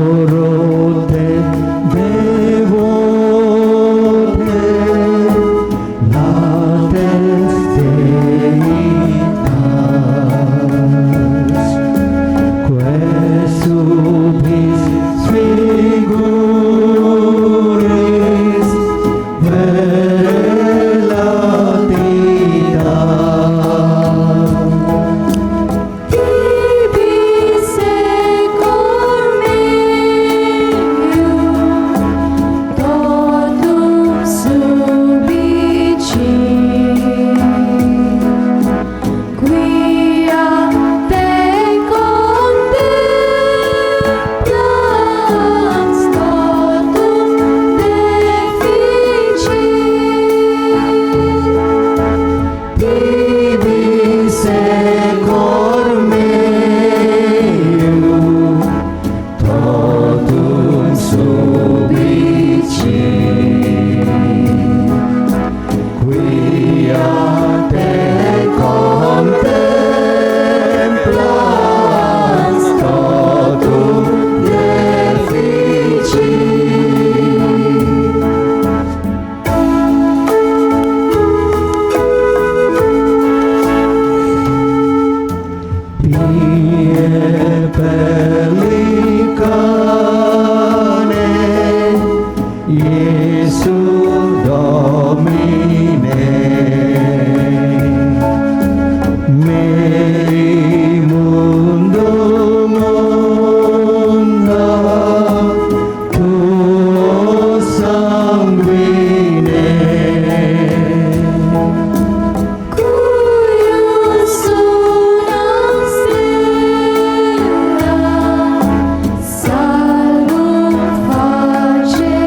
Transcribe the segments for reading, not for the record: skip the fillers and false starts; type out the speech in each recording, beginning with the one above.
Adoro te, devote, lates deitas, quae sub his figuris vere latitas. Tibi secor meum, totum subici, quia te contemplans totum defici. Tibi secor meum, totum subici, quia te contemplans totum defici. Pie pelicane, Iesu Domine, mei mundum munda tuo sanguine. Cuius una stella salvum facere,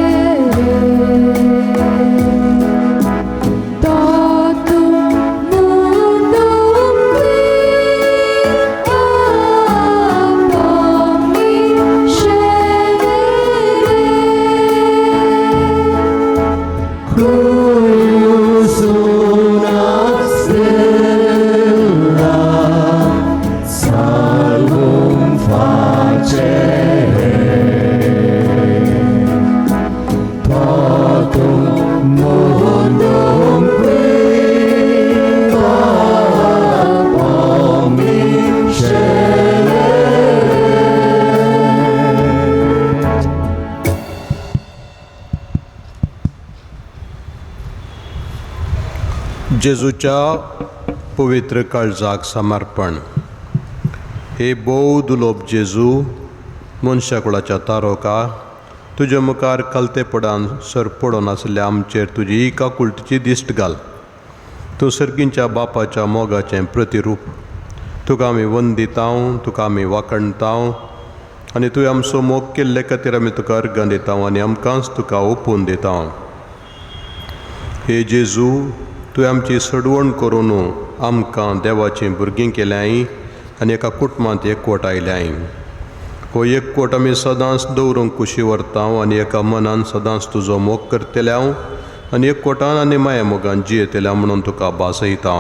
totum mundum qui ab omni scelere. Cuius una stella salvum facere, totum mundum qui ab omni scelere. जेजूच्या पवित्र काळजाक समर्पण. हे भोव दुलोब जेजू, मनशाकुळाच्या तारोका, तुज्या मुखार कलतेपणान sir पडून आशिल्ल्या आमचेर तुजी काकुळटीची दिश्ट घाल. तूं सर्गींच्या बापाच्या मोगाचें प्रतिरूप. तुका आमी वंदितांव, तुका आमी वाखणतांव आनी तुवें आमचो मोग केल्ले खातीर आमी तुका अर्गां दितांव आनी आमकांच तुका ओपून दितांव. हे जेजू, तुवें आमची सडवण करून आमकां देवाचीं भुरगीं केल्यांय आनी एका कुटुंबांत एकवट आयल्यांय. हो एकवट आमी सदांच दवरूंक कुशी व्हरतांव आनी एका मनान सदांच तुजो मोग करतले हांव आनी एकवटान आनी माया मोगान जियेतल्या म्हणून तुका भासयता.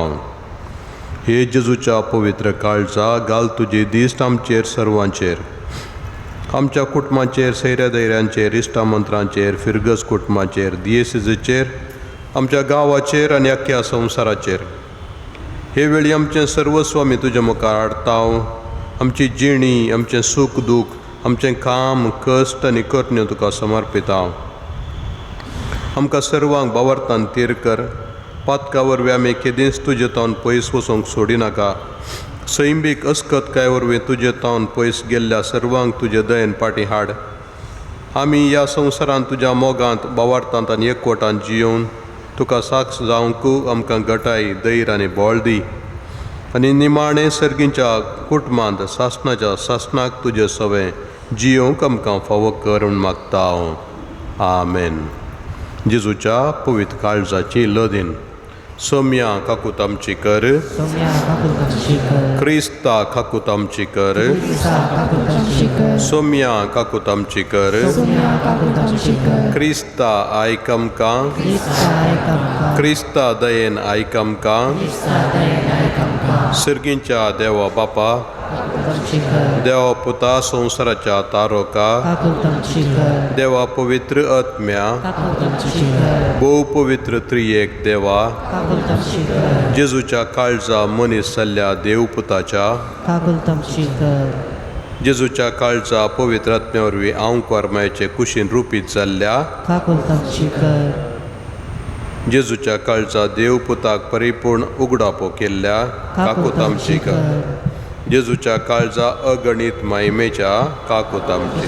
हे जेजूच्या पवित्र काळजा, घाल तुजी दिश्ट आमचेर सर्वांचेर, आमच्या कुटुंबाचेर, सैऱ्या दैऱ्यांचेर, इश्टा मंत्रांचेर, फिरगज कुटुंबाचेर, दियेसीचेर, आमच्या गांवाचेर आनी अख्ख्या संवसाराचेर. हे वेळी आमचें सर्वस्व आमी तुज्या मुखार हाडटा. आमची जिणी, आमचें सूख दूख, आमचें काम, कश्ट आनी करण्यो तुका समर्पिता. आमकां सर्वांक बावरतान तीर कर. पातका वरवीं आमी केदींच तुजे तावन पयस वचूंक सोडिनाका. सैमीक अस्कतकाय वरवीं तुजे तावन पयस गेल्ल्या सर्वांक तुजे दयेन फाटीं हाड. आमी ह्या संवसारांत तुज्या मोगांत, बावार्थांत आनी एकवटांत जियोवन तुका साक्ष जावंक आमकां गटाय, धैर्य आनी बळ दी. आनी निमाणें सर्गींच्या कुटुंबांत सासणाच्या सासणाक तुजे सवें जियोवंक आमकां फावो कर म्हूण मागता हांव. आमेन. जेजूच्या पवित्र काळजाची लदीन. सोम्या काकूत आमची कर, सोम्या काकूत आमची कर, क्रिस्ता काकूत आमची कर, क्रिस्ता काकूत आमची कर, सोम्या काकूत आमची कर, सोम्या काकूत आमची कर, क्रिस्ता आयक आमकां, क्रिस्ता आयक आमकां, क्रिस्ता दयेन आयक आमकां। क्रिस्ता दयेन आयक आमकां। सर्गींच्या देवा बापा, काकूत आमची कर, देवा पुता संवसाराच्या तारोका, काकूत आमची कर, देवा पवित्र आत्म्या, काकूत आमची कर, भोव पवित्र त्रियेक देवा, काकूत आमची कर, जेजूच्या काळजा मनीस जाल्ल्या देवपुताच्या, काकूत आमची कर, जेजूच्या काळजा पवित्र आत्म्या वरवीं आंकवार मायचे कुशीन रुपीत जाल्ल्या, काकूत आमची कर, जेजूच्या काळजा देवपुताक परिपूर्ण उगडापो केल्ल्या, काकूत आमची कर, जेजूच्या काळजा अगणीत मायमेच्या, काकूत आमची,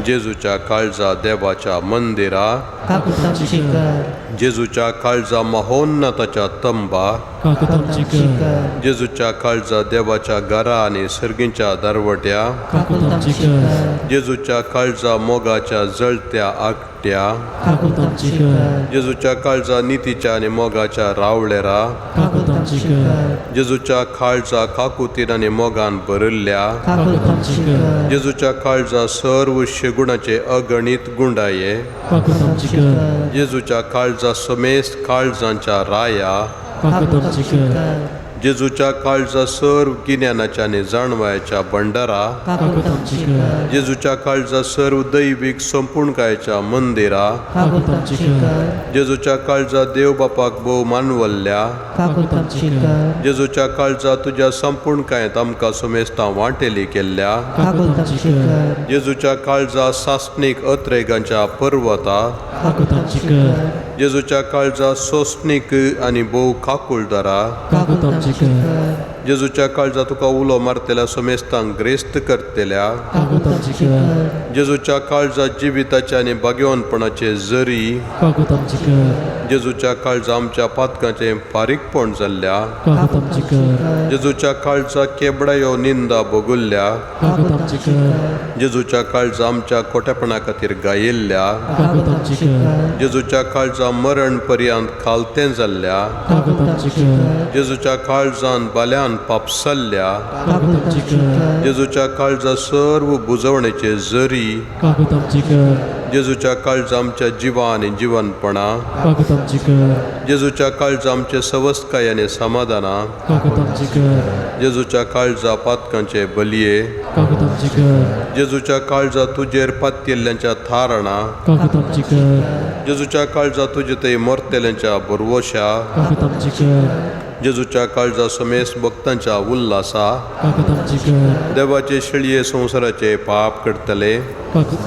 जेजूच्या काळजा देवाच्या मंदिरा, काकूत आमची कर, जेजूच्या काळजा महोन्नताच्या तंबा, काकूत आमची कर, जेजूच्या काळजा देवाच्या घरा आनी सर्गींच्या दरवट्या, काकूत आमची कर, जेजूच्या काळजा मोगाच्या जळत्या आगट्या, काकूत आमची कर, जेजूच्या काळजा नितीच्या आनी मोगाच्या रावळेरा, काकूत आमची कर, जेजूच्या काळजा काकुतीन आनी मोगान भरिल्ल्या, काकूत आमची कर, जेजूच्या काळजा सर्व शेगुणाचे अगणीत गुंडाये, काकूत आमची कर, जेजूच्या काळजा समेस्त काळजांच्या राया, काकूत आमची कर, जेजूच्या काळजा सर्व गिन्यानाच्या आनी जाणवायच्या भंडारा, काकूत आमची कर, जेजूच्या काळजा सर्व दैवीक संपूर्णकायच्या मंदिरा, काकूत आमची कर, जेजूच्या काळजा देव बापाक भोव मानवल्ल्या, काकूत आमची कर, जेजूच्या काळजा तुज्या संपूर्णकायेंत आमकां समेस्तां वांटेली केल्ल्या, काकूत आमची कर, जेजूच्या काळजा सासणीक अत्रेगांच्या पर्वता, काकूत आमची कर, जेजूच्या काळजा सोसणीक आनी भोव काकुळदारा, काकूत आमची कर, जेजूच्या काळजा तुका उलो मारतल्या समेस्तांक ग्रेस्त करतल्या, काकूत आमची कर, जेजूच्या काळजा जिविताचे आनी भाग्यवानपणाचे जरी, काकूत आमची कर, जेजूच्या काळजा आमच्या पातकांचें फारीकपण जाल्ल्या, काकूत आमची कर, जेजूच्या काळजा केबडायो निंदा भोगुल्ल्या, काकूत आमची कर, जेजूच्या काळजा आमच्या खोटेपणा खातीर गायिल्ल्या, काकूत आमची कर, जेजूच्या काळजा मरण पर्यंत खालतें जाल्ल्या, काकूत आमची कर, जेजूच्या काळजान बाल्यान पापसल्ल्या, काकूत आमची कर, जेजूच्या काळजा सर्व बुजवणेचे जरी, काकूत आमची कर, जेजूच्या काळजा आमच्या जिवा आनी जिवनपणा, काकूत आमची कर, जेजूच्या काळजा आमचे सवस्काय आनी समाधाना, काकूत आमची कर, जेजूच्या काळजा पातकांचे बलये, काकूत आमची कर, जेजूच्या काळजा तुजेर पातयेल्ल्यांच्या थारणा, काकूत आमची कर, जेजूच्या काळजा तुजे थंय मरतेल्यांच्या भरवशा, काकूत आमची कर, जेजूच्या काळजा समेस्त भक्तांच्या उल्लासा, काकूत आमची कर, देवाचे शेळये संवसाराचे पाप करतले, काकूत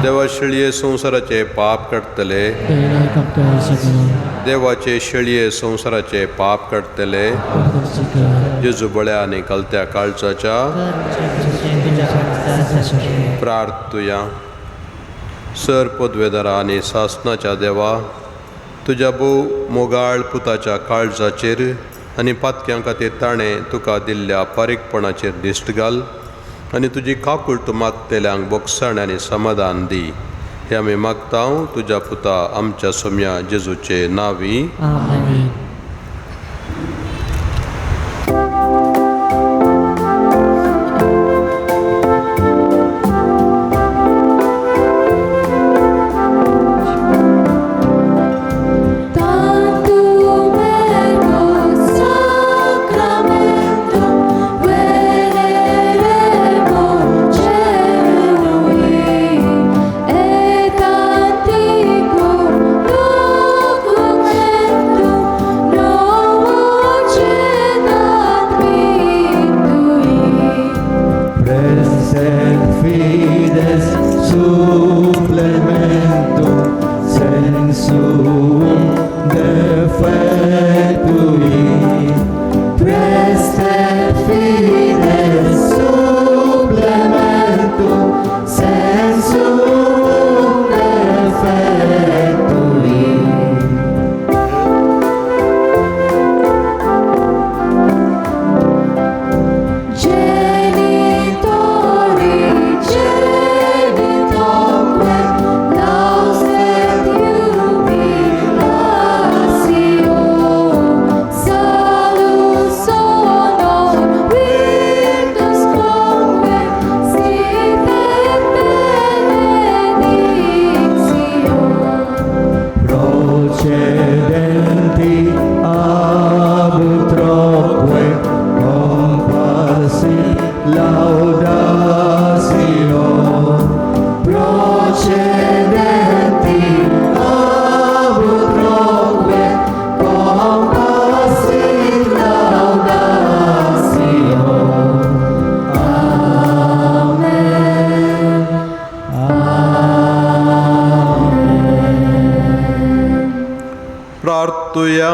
देवा शेळये संवसाराचे पाप काडटले, दयेन आयक आमकां सोम्या, देवाचे शेळये संवसाराचे पाप काडटले, काकूत आमची कर, जेजू बळ्या आनी कलत्या काळजाच्या प्रार्थुया। सर पदवेदारा आनी सासनाच्या देवा, तुज्या भोव मोगाळ पुताच्या काळजाचेर आनी पातक्यां खातीर ताणें तुका दिल्ल्या फारीकपणाचेर दिश्ट घाल आनी तुजी काकूळट मागतल्यांक बोगसाण आनी समाधान दी। हे आमी मागता तुज्या पुता आमच्या सोम्या जेजूचे नांवी, आमेन। Tantum ergo sacramentum veneremur celui et antiquum documentum मातुया.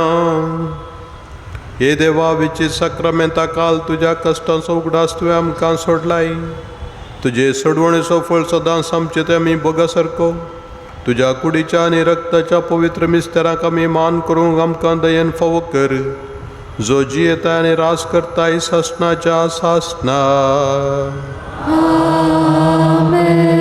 हे देवा, विची साक्रामेंता काल तुज्या कश्टांचो उगडास तुवें आमकां सोडलाय. तुजे सोडवणेचो फळ सदांच आमचे ते आमी भोगा सारको तुज्या कुडीच्या आनी रक्ताच्या पवित्र मिस्तेराक आमी मान करूंक आमकां दयेन फावो कर, जो जियेता आनी रास करताय सासणाच्या सासना. आमेन.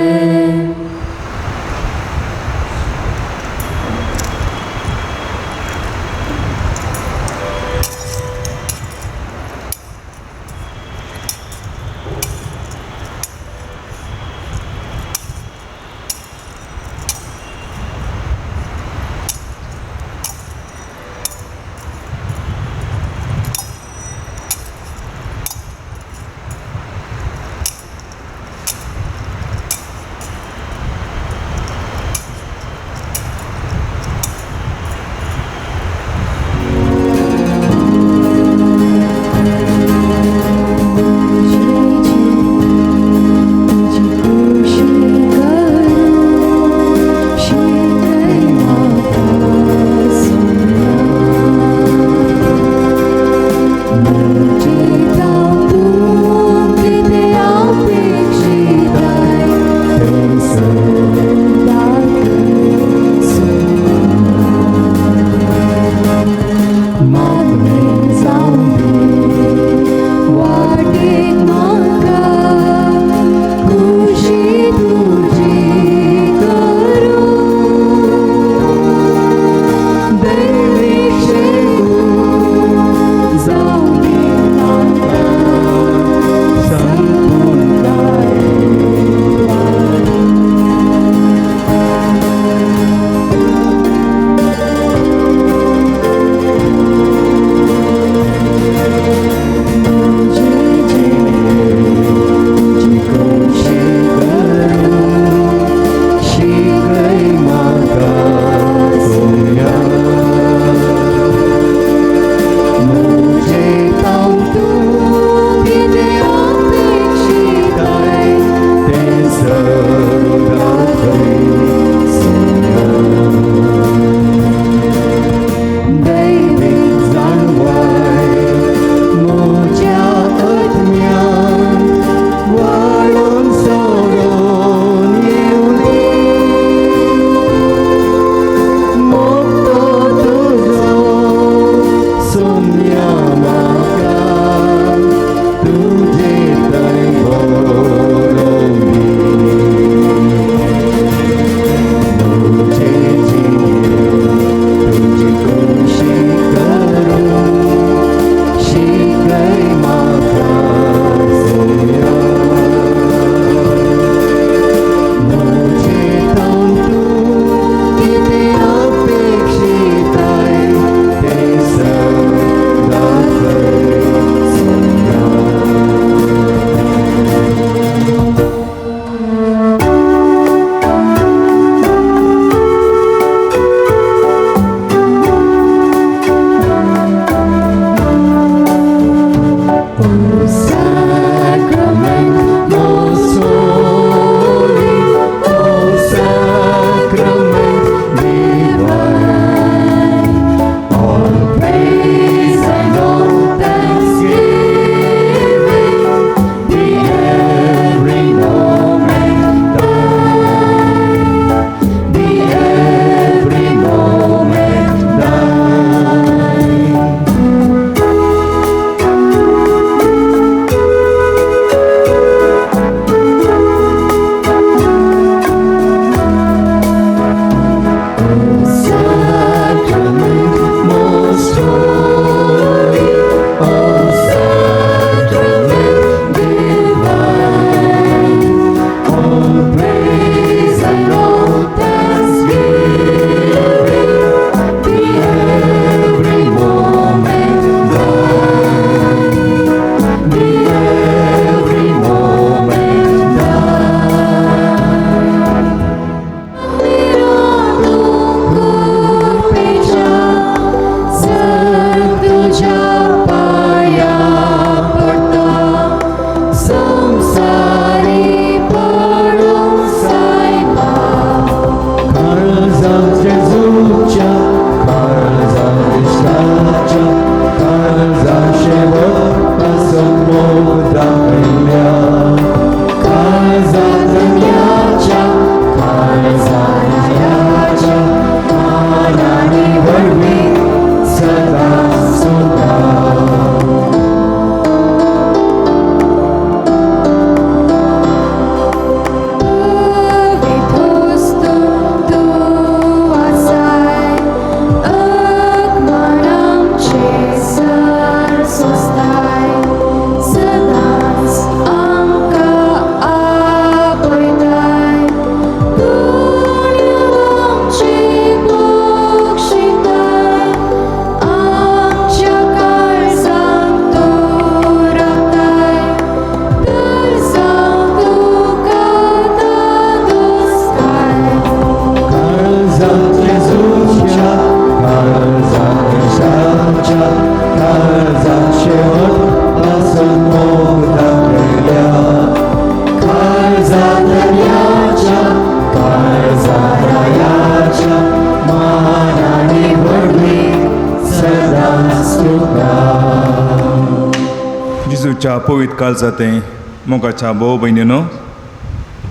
म्हज्या पवित्र काळजांत मोगाच्या भोव भयणीनो,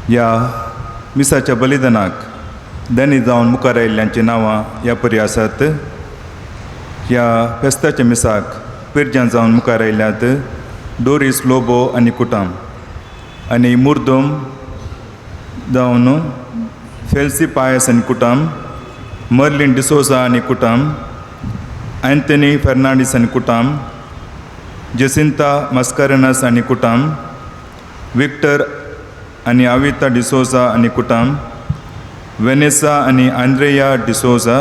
ह्या मिसाच्या बलिदानाक देणी जावन मुखार आयिल्ल्यांची नांवां ह्या परी आसात. ह्या फेस्ताच्या मिसाक पिरज्यां जावन मुखार आयल्यात डोरीस लोबो आनी कुटाम आनी मुर्दम जावन फेल्सी पायस आनी कुटाम, मर्लीन डिसोजा आनी कुटाम, अँथनी फेर्नांडीस आनी कुटाम, जेसिंता मस्कारेनस आनी कुटाम, विक्टर आनी आविता डिसोजा आनी कुटाम, वेनेसा आनी आंद्रेया डिसोजा,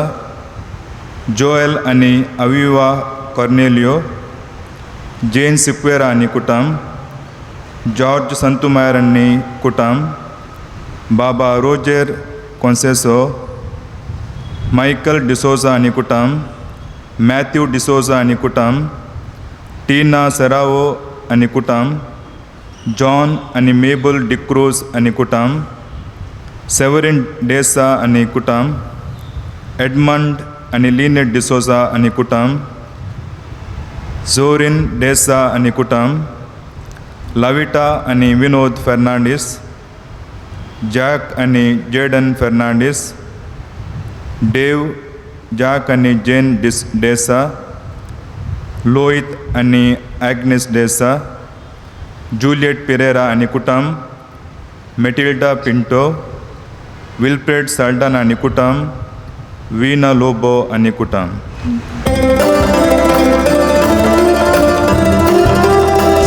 जोएल आनी अविवा कॉर्नेलियो, जेन सिक्वेरा आनी कुटाम, जॉर्ज संतुमायर आनी कुटाम, बाबा रोजेर कोन्सेसो, मायकल डिसोजा आनी कुटाम, मॅथ्यू डिसोजा आनी कुटाम, टीना सरावो आनी कुटाम, जॉन आनी मेबल डिक्रोज आनी कुटाम, सेवरीन डेसा आनी कुटाम, एडमंड आनी लिनेट डिसोजा आनी कुटाम, जोरीन डेसा आनी कुटाम, लाविटा आनी विनोद फेर्नांडीस, जॅक आनी जेडन फेर्नांडीस, डेव जॅक आनी जेन डिस डेसा, लोहित आनी एग्नेस डेसा, जुलियट पिरेरा आनी कुटाम, मेटिल्डा पिंटो, विल्फ्रेड साल्डाना आनी कुटाम, वीना लोबो आनी कुटाम.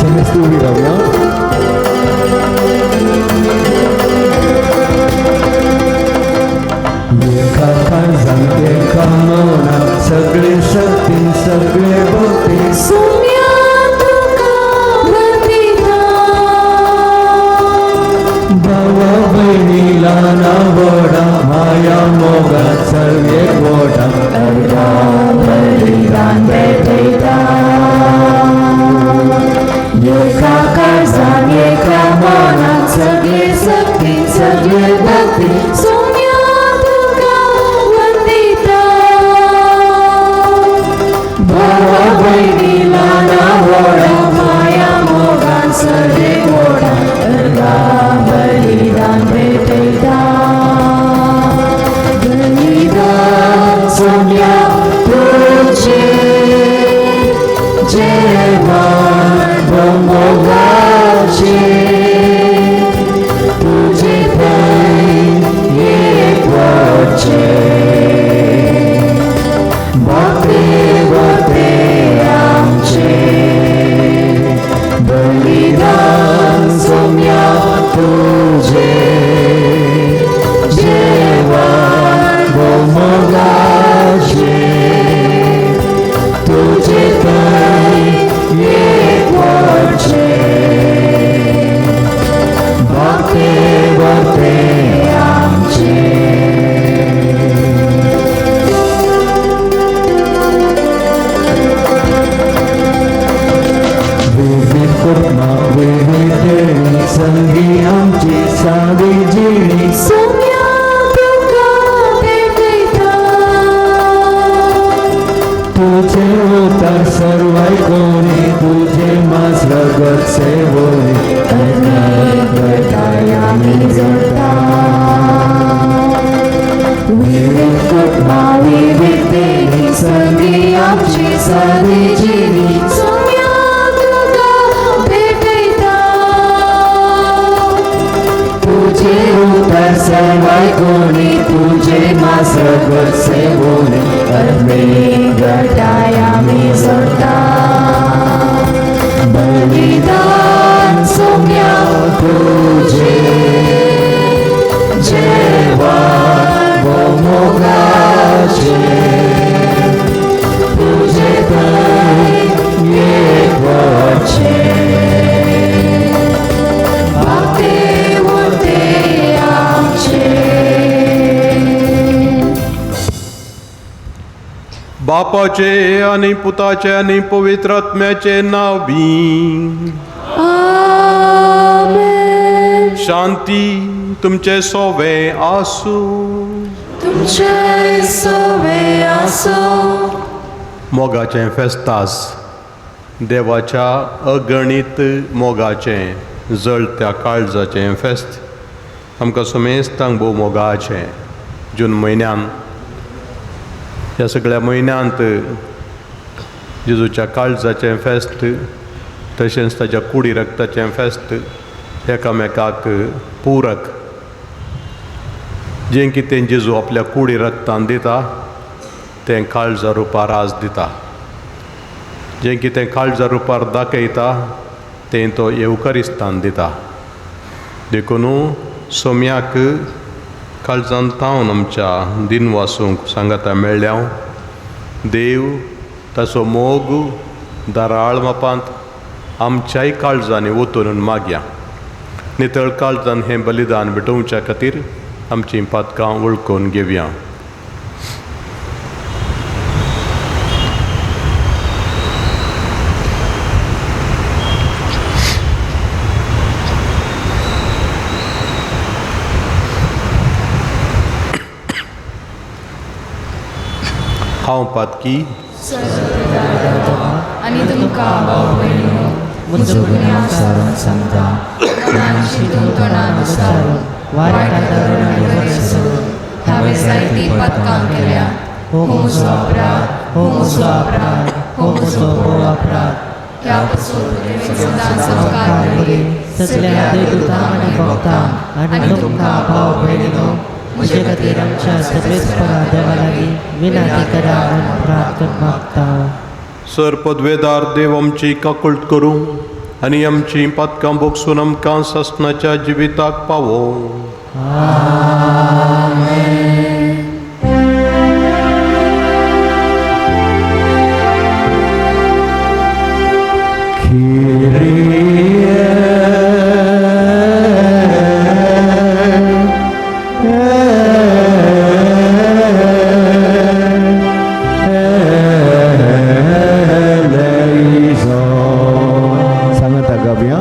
समेस्त उबी रावया. एका काळजान एका मनान सगळे शक्ती सगळे भक्ती सोम्या तुका वंदिता. भावा भयणी ल्हाना व्हडा माया मोगा सर्वे गोडा बलिदान भेटयता. एका काळजान एका मनान सगळे शक्ती सगळे भक्ती सोम्या तुका वंदिता. भावा भयणी ल्हाना व्हडा माया मोगान सगळे गोडा बलिदान भेटयता. बलिदान सोम्या तुझे जेवण मोगाचे तुझे थंय एकवटचे बापे वते आमचे. बलिदान सोम्या तुझे जेवण मोगाचे तुझे थंय एकवटचे बापे वते आमचे. विविध कुटुंबां विविध देणी संगी आमची सादी जिणी सोम्या तुका भेटयता. तुझे उतार सर्वाय कोणी तुझे मास रगत सेवोनी गटाय आमी जोडता. विविध कुटुंबां विविध देणी संगी आमची सादी जिणी सोम्या तुका भेटयता. तुझे उतार सर्वाय कोणी तुझे मास रगत सेवोनी गटाय आमी जोडता. बलिदान सोम्या तुझे जेवण मोगाचे तुझे थंय एकवटचे बापे वते आमचे. बापाचे आनी पुताचे आनी पवित्र आत्म्याचे नांव बी. आमेन. शांती तुमचे सोवे आसूं. तुमचे सोवे आसो. मोगाचें फेस्तास देवाच्या अगणीत मोगाचें जळत्या काळजाचें फेस्त आमकां समेस्तांक भोव मोगाचें जून म्हयन्यान ह्या सगळ्या म्हयन्यांत जेजूच्या काळजाचें फेस्त तशेंच ताच्या कुडी रक्ताचें फेस्त एकामेकाक पुरक जें कितें जेजू आपल्या कुडी रक्तान दिता तें काळजा रुपार आज दिता, जें कितें काळजा रुपार दाखयता तें तो येवकरिस्तान दिता. देखून सोम्याक काळजान तावन आमच्या दिनवासूंक सांगाता मेळ्ळ्या देव ताचो मोग दाराळ मापांत आमच्याय काळजांनी ओतून मागया. नितळ काळजान हें बलिदान भेटोवच्या खातीर आमचीं पातकां वळखून घेवया. हांव पातकी आनी तुमकां भाव भयणीनो म्हजो गुन्यांव सारून सांगता, मनान चिंतून तोंडान उच्चारून वायट आदरून आनी गैरसमजून हांवें जायतीं पातकां केल्या. हो म्हजो अपराध, हो म्हजो अपराध, हो म्हजो भोव अपराध. ह्या पसून तुवें सदां संस्कार करी सगळ्या देवदूतांक आनी भक्तांक आनी तुमकां भाव भयणीनो म्हजे खातीर आमच्या सर्वेस्परा देवा लागीं विनंती करा म्हूण प्रार्थना मागता. सर पदवेदार देव आमची काकुळट करूं आनी आमची पातकां भोगसून आमकां सासणाच्या जिविताक पावो. सांगता गावया.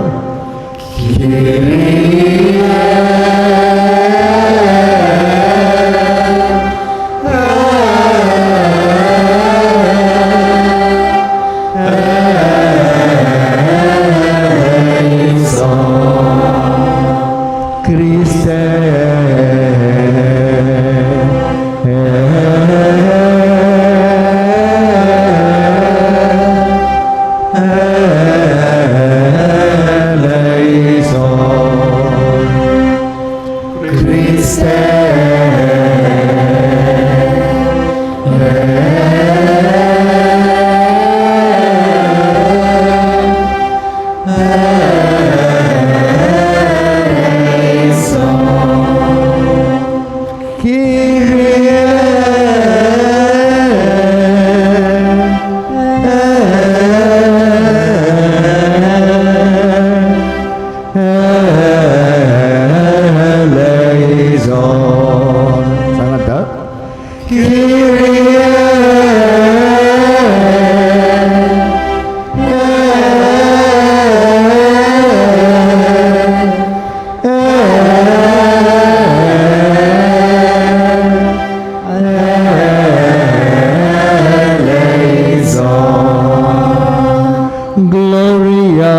Gloria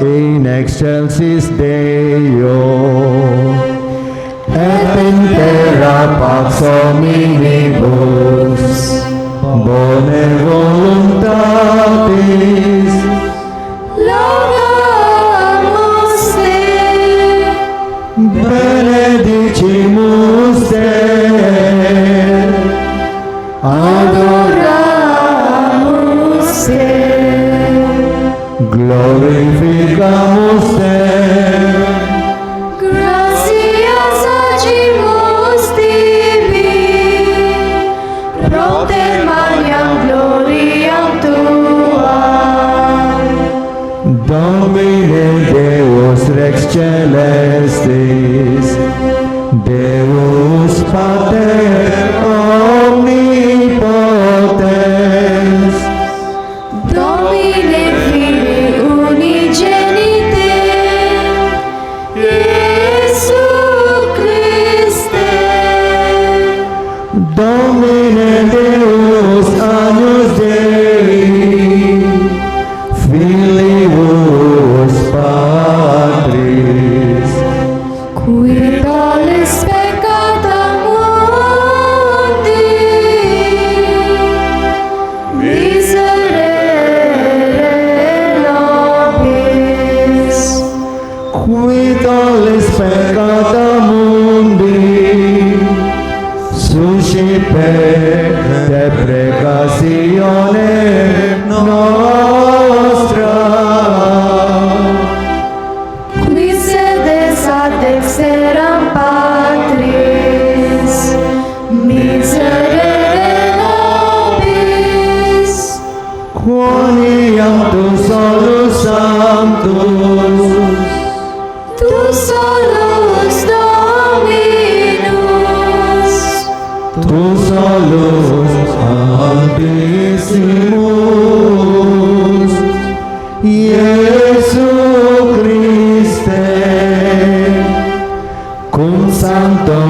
in excelsis Deo, et in terra pax hominibus, bone voluntatis. Laudamus te, Benedicimus te, adoramus te, glorificamus te, gratias agimus tibi, propter magnam gloriam tuam. Domine Deus Rex Celestis, Deus Pater Omnipotens, Domine Filii unigenite, Iesu Christe, Domine Deus Agnus Dei, Filii per deprecazione nostra. Qui sedes ad dexteram Patris, miserere nobis. Quoniam tu solus sanctus, Tu solus Dominus, tu solus Altissimus, Iesu Christe, cum Sancto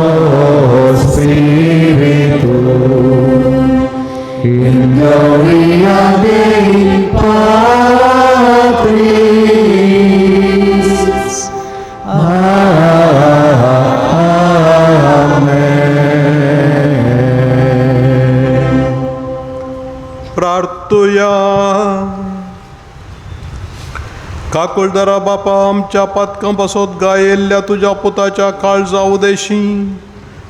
Spiritu, in gloria Dei Patris. Amen. प्रार्थुया. काकुळदारा बापा, आमच्या पातकां पासत गायेल्ल्या तुज्या पुताच्या काळजा उदेशी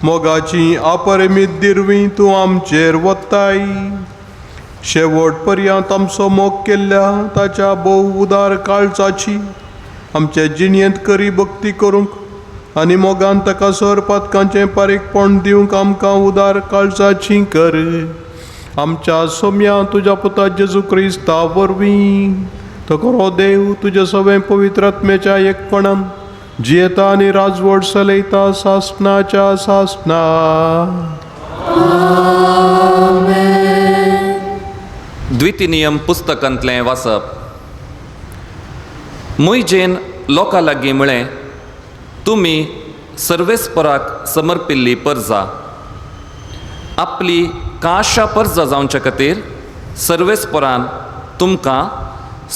मोगाची अपरिमीत दिरवी तूं आमचेर वत्ताय. शेवट पर्यंत आमचो मोग केल्ल्या ताच्या भोव उदार काळजाची आमचे जिणेंत करी भक्ती करूंक आनी मोगान ताका सर पातकांचें पारीकपण दिवंक आमकां उदार काळजाची कर. आमच्या सोम्या तुज्या पुता जेजू क्रिस्ता वरवीं. तो खरो देव तुज्या सगळें पवित्र आत्म्याच्या एकपणान जियेता आनी राजवट चलयता सासणाच्या सासणा. द्वितीनियम पुस्तकांतलें वाचप. मुयजेन लोकां लागीं म्हळें, तुमी सर्वेस्पराक समर्पिल्ली परजा. आपली काशा परजा जावचे खातीर सर्वेस्परान तुमकां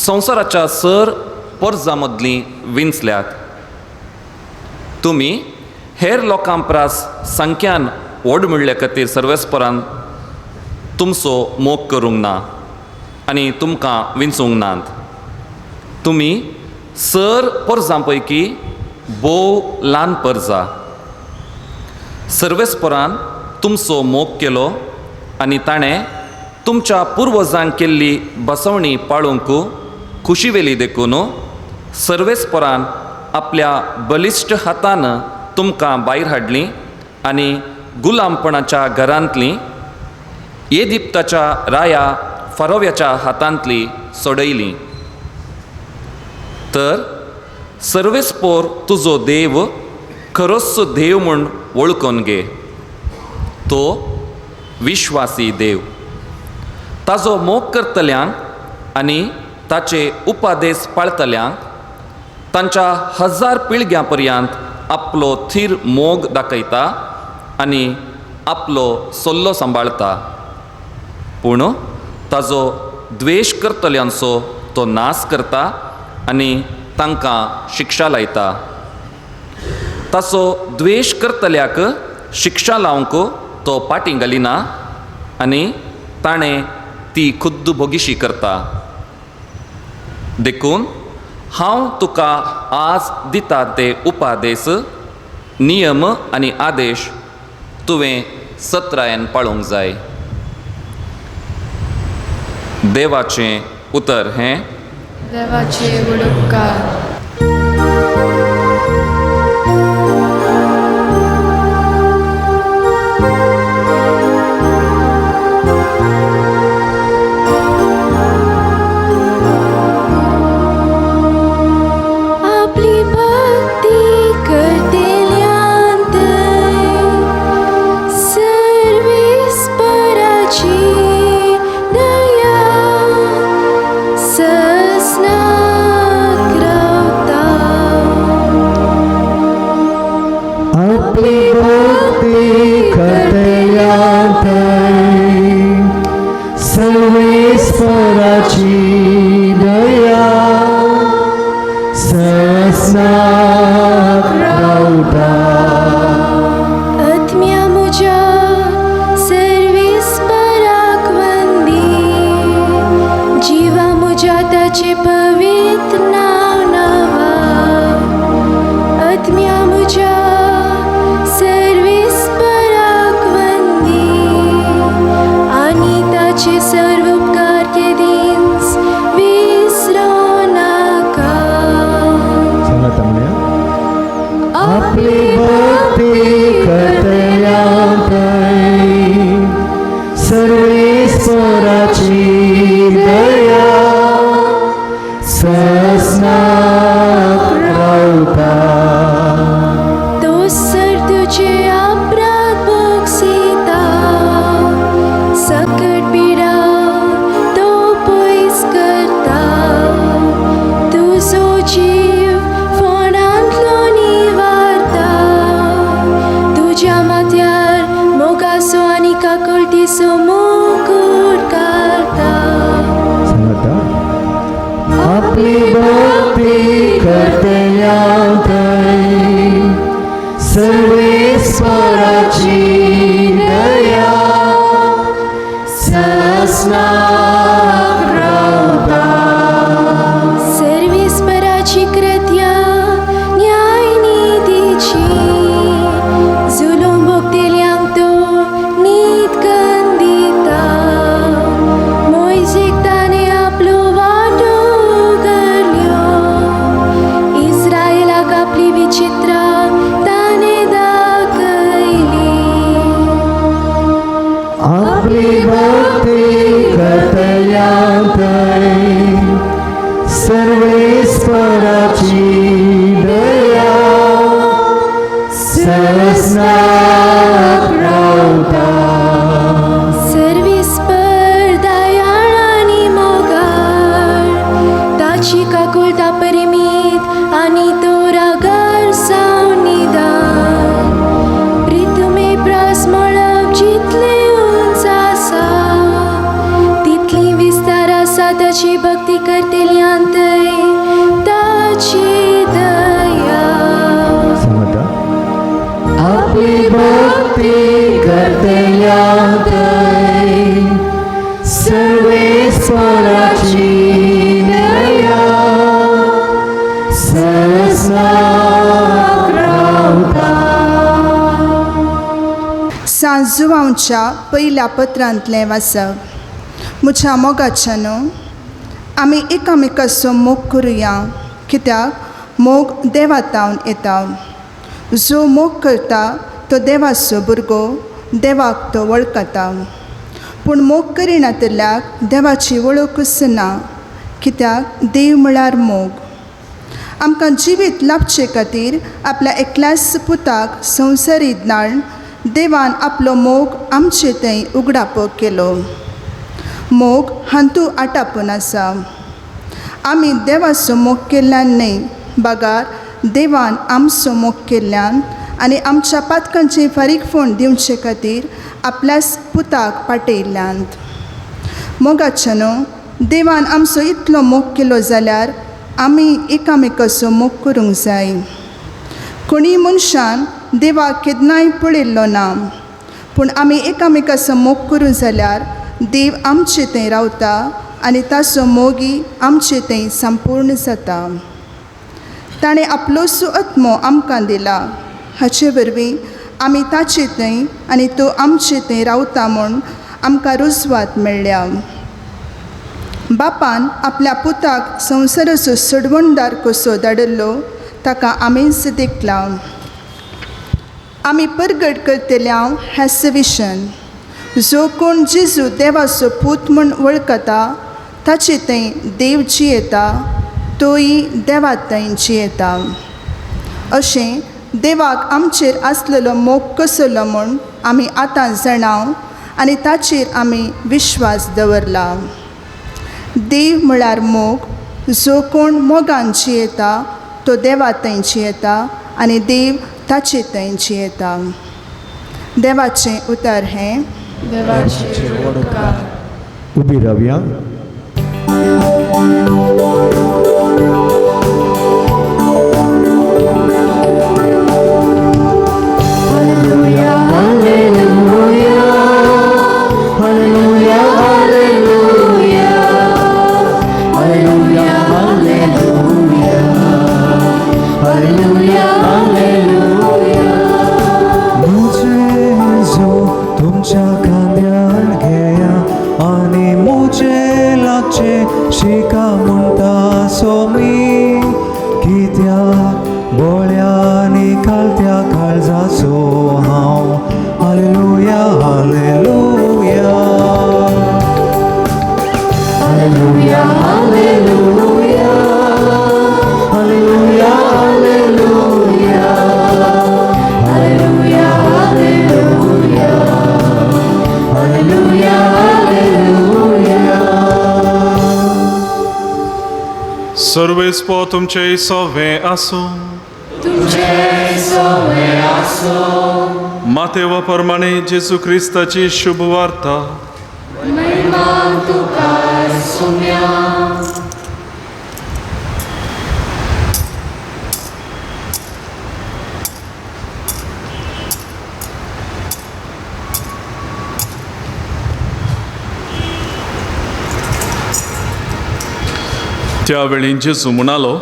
संवसाराच्या सर परजा मदलीं विंचल्यात. तुमी हेर लोकां प्रास संख्यान व्हड म्हणले खातीर सर्वेस्परान तुमचो मोग करूंक ना आनी तुमकां विंचूंक नात. तुमी सर परजां पैकी भोव ल्हान परजा. सर्वेस्परान तुमचो मोग केलो आनी ताणें तुमच्या पुर्वजांक केल्ली बसवणी पाळूंक खुशी वेली देखून सर्वेस्परान आपल्या बलिश्ट हातान तुमकां भायर हाडली आनी गुलामपणाच्या घरांतली येदिप्ताच्या राया फारोव्याच्या हातांतली सोडयली. तर सर्वेस्पोर तुजो देव खरोच देव म्हूण वळखून घे. तो विश्वासी देव. ताजो मोग करतल्यांक आनी ताचे उपादेश पाळतल्यांक तांच्या हजार पिळग्यां पर्यंत आपलो थीर मोग दाखयता आनी आपलो सल्लो सांबाळता. पूण ताजो द्वेश करतल्यांचो तो नाश करता आनी तांकां शिक्षा लायता. ताचो द्वेश करतल्याक शिक्षा लावंक तो पाटी घालिना आनी ताणें ती खुद्द भोगीशी करता. देखून हांव तुका आज दिता ते उपादेश, नियम आनी आदेश तुवें सत्रायेन पाळूंक जाय. देवाचें उतर हें. देवाचे उपकार. आपली भक्ती करतल्यांत सर्वेस्पराची दया ससनाक रावतली. आयचो मुकूट घालता. सांगता आपली भक्ती करतल्यांक सर्वेस्पराची दया ससनाक रावता. सर्वेस्पराची कृत्या न्यायनिधीची, जुलूम भोगतेल्यांक तो नीत दिता. मोयजेक ताणें आपलो वाटो उगडल्यो, इस्रायलाक आपली विचित्रा ताणें दाखयली. आपली भक्ती करतल्यांक सर्वेस्पराची दया ससनाक रावता. सर्वेस्पर दयाळ आनी मोगाळ, ताची काकुळटा परिमीत आनी तो रागार सावन निदान. प्रितुमे प्रास मळब जितलें उंच आसा तितली विस्तार आसा ताची भक्ती करतल्यांतय ताची दया. सांगता आपली भक्ती करतल्यांक सर्वेस्पराची दया ससनाक रावता. सांजुवांच्या पयल्या पत्रांतलें वाचप. म्हज्या मोगाच्यानो, आमी एकामेकाचो मोग करुया, कित्याक मोग देवा थावन येता. जो मोग करता तो देवाचो भुरगो, देवाक तो वळखता. पूण मोग करिनातल्याक देवाची वळखूच ना, कित्याक देव म्हळ्यार मोग. आमकां जिवीत लाभचे खातीर आपल्या एकल्याच पुताक संवसारीत धाडून देवान आपलो मोग आमचे थंय उगडापो केलो. मोग हांतू आटापून आसा. आमी देवाचो मोग केल्ल्यान न्हय, बगार देवान आमचो मोग केल्ल्यान आनी आमच्या पातकांचे फारीकफण दिवचे खातीर आपल्याच पुताक पाटयल्ल्यान. मोगाचे न्हू, देवान आमचो इतलो मोग केलो जाल्यार आमी एकामेकाचो मोग करूंक जाय. कोणीय मनशान देवाक केन्नाय पळयल्लो ना, पूण आमी एकामेकाचो मोग करूं जाल्यार देव आमचे थंय रावता आनी ताचो मोगी आमचे थंय संपूर्ण जाता. ताणें आपलोसो आत्मो आमकां दिला, हाचे वरवीं आमी ताचे थंय आनी तो आमचे थंय रावता म्हूण आमकां रुजवात मेळ्ळ्या. बापान आपल्या पुताक संवसाराचो सोडवणदार कसो धाडिल्लो ताका आमीच देखला. आमी परगट करतल्या हें सविशन, जो कोण जेजू देवाचो पूत म्हूण वळखता ताचे थंय देव जियेता, तोय देवा थंय जियेता. अशें देवाक आमचेर आसलेलो मोग कसलो म्हूण आमी आतां जाणाव आनी ताचेर आमी विश्वास दवरला. देव म्हळ्यार मोग. जो कोण मोगान जियेता तो देवा थंय जियेता आनी देव ताचे थंय जियेता. देवाचें उतर हें. देवाचे उपकार. उबी रावया. Hallelujah, hallelujah, hallelujah, hallelujah, hallelujah, hallelujah, hallelujah, hallelujah. म्हजें तुमच्या खांद्यार घेया आनी म्हजे लागचें शिका म्हणटा सोमी, कित्याक बोळ्या आनी कालत्या काळजाचो हांव. Hallelujah, hallelujah, hallelujah, hallelujah, hallelujah, hallelujah, hallelujah, hallelujah, hallelujah, hallelujah. सर्वेस्पो तुमचे सवे आसूं. तुमचे सवे आसूं. मातेवा प्रमाणे जेजू क्रिस्ताची शुभ वार्ता. महिमा तुका सुम्या. त्यावेळी जेजू म्हणालो,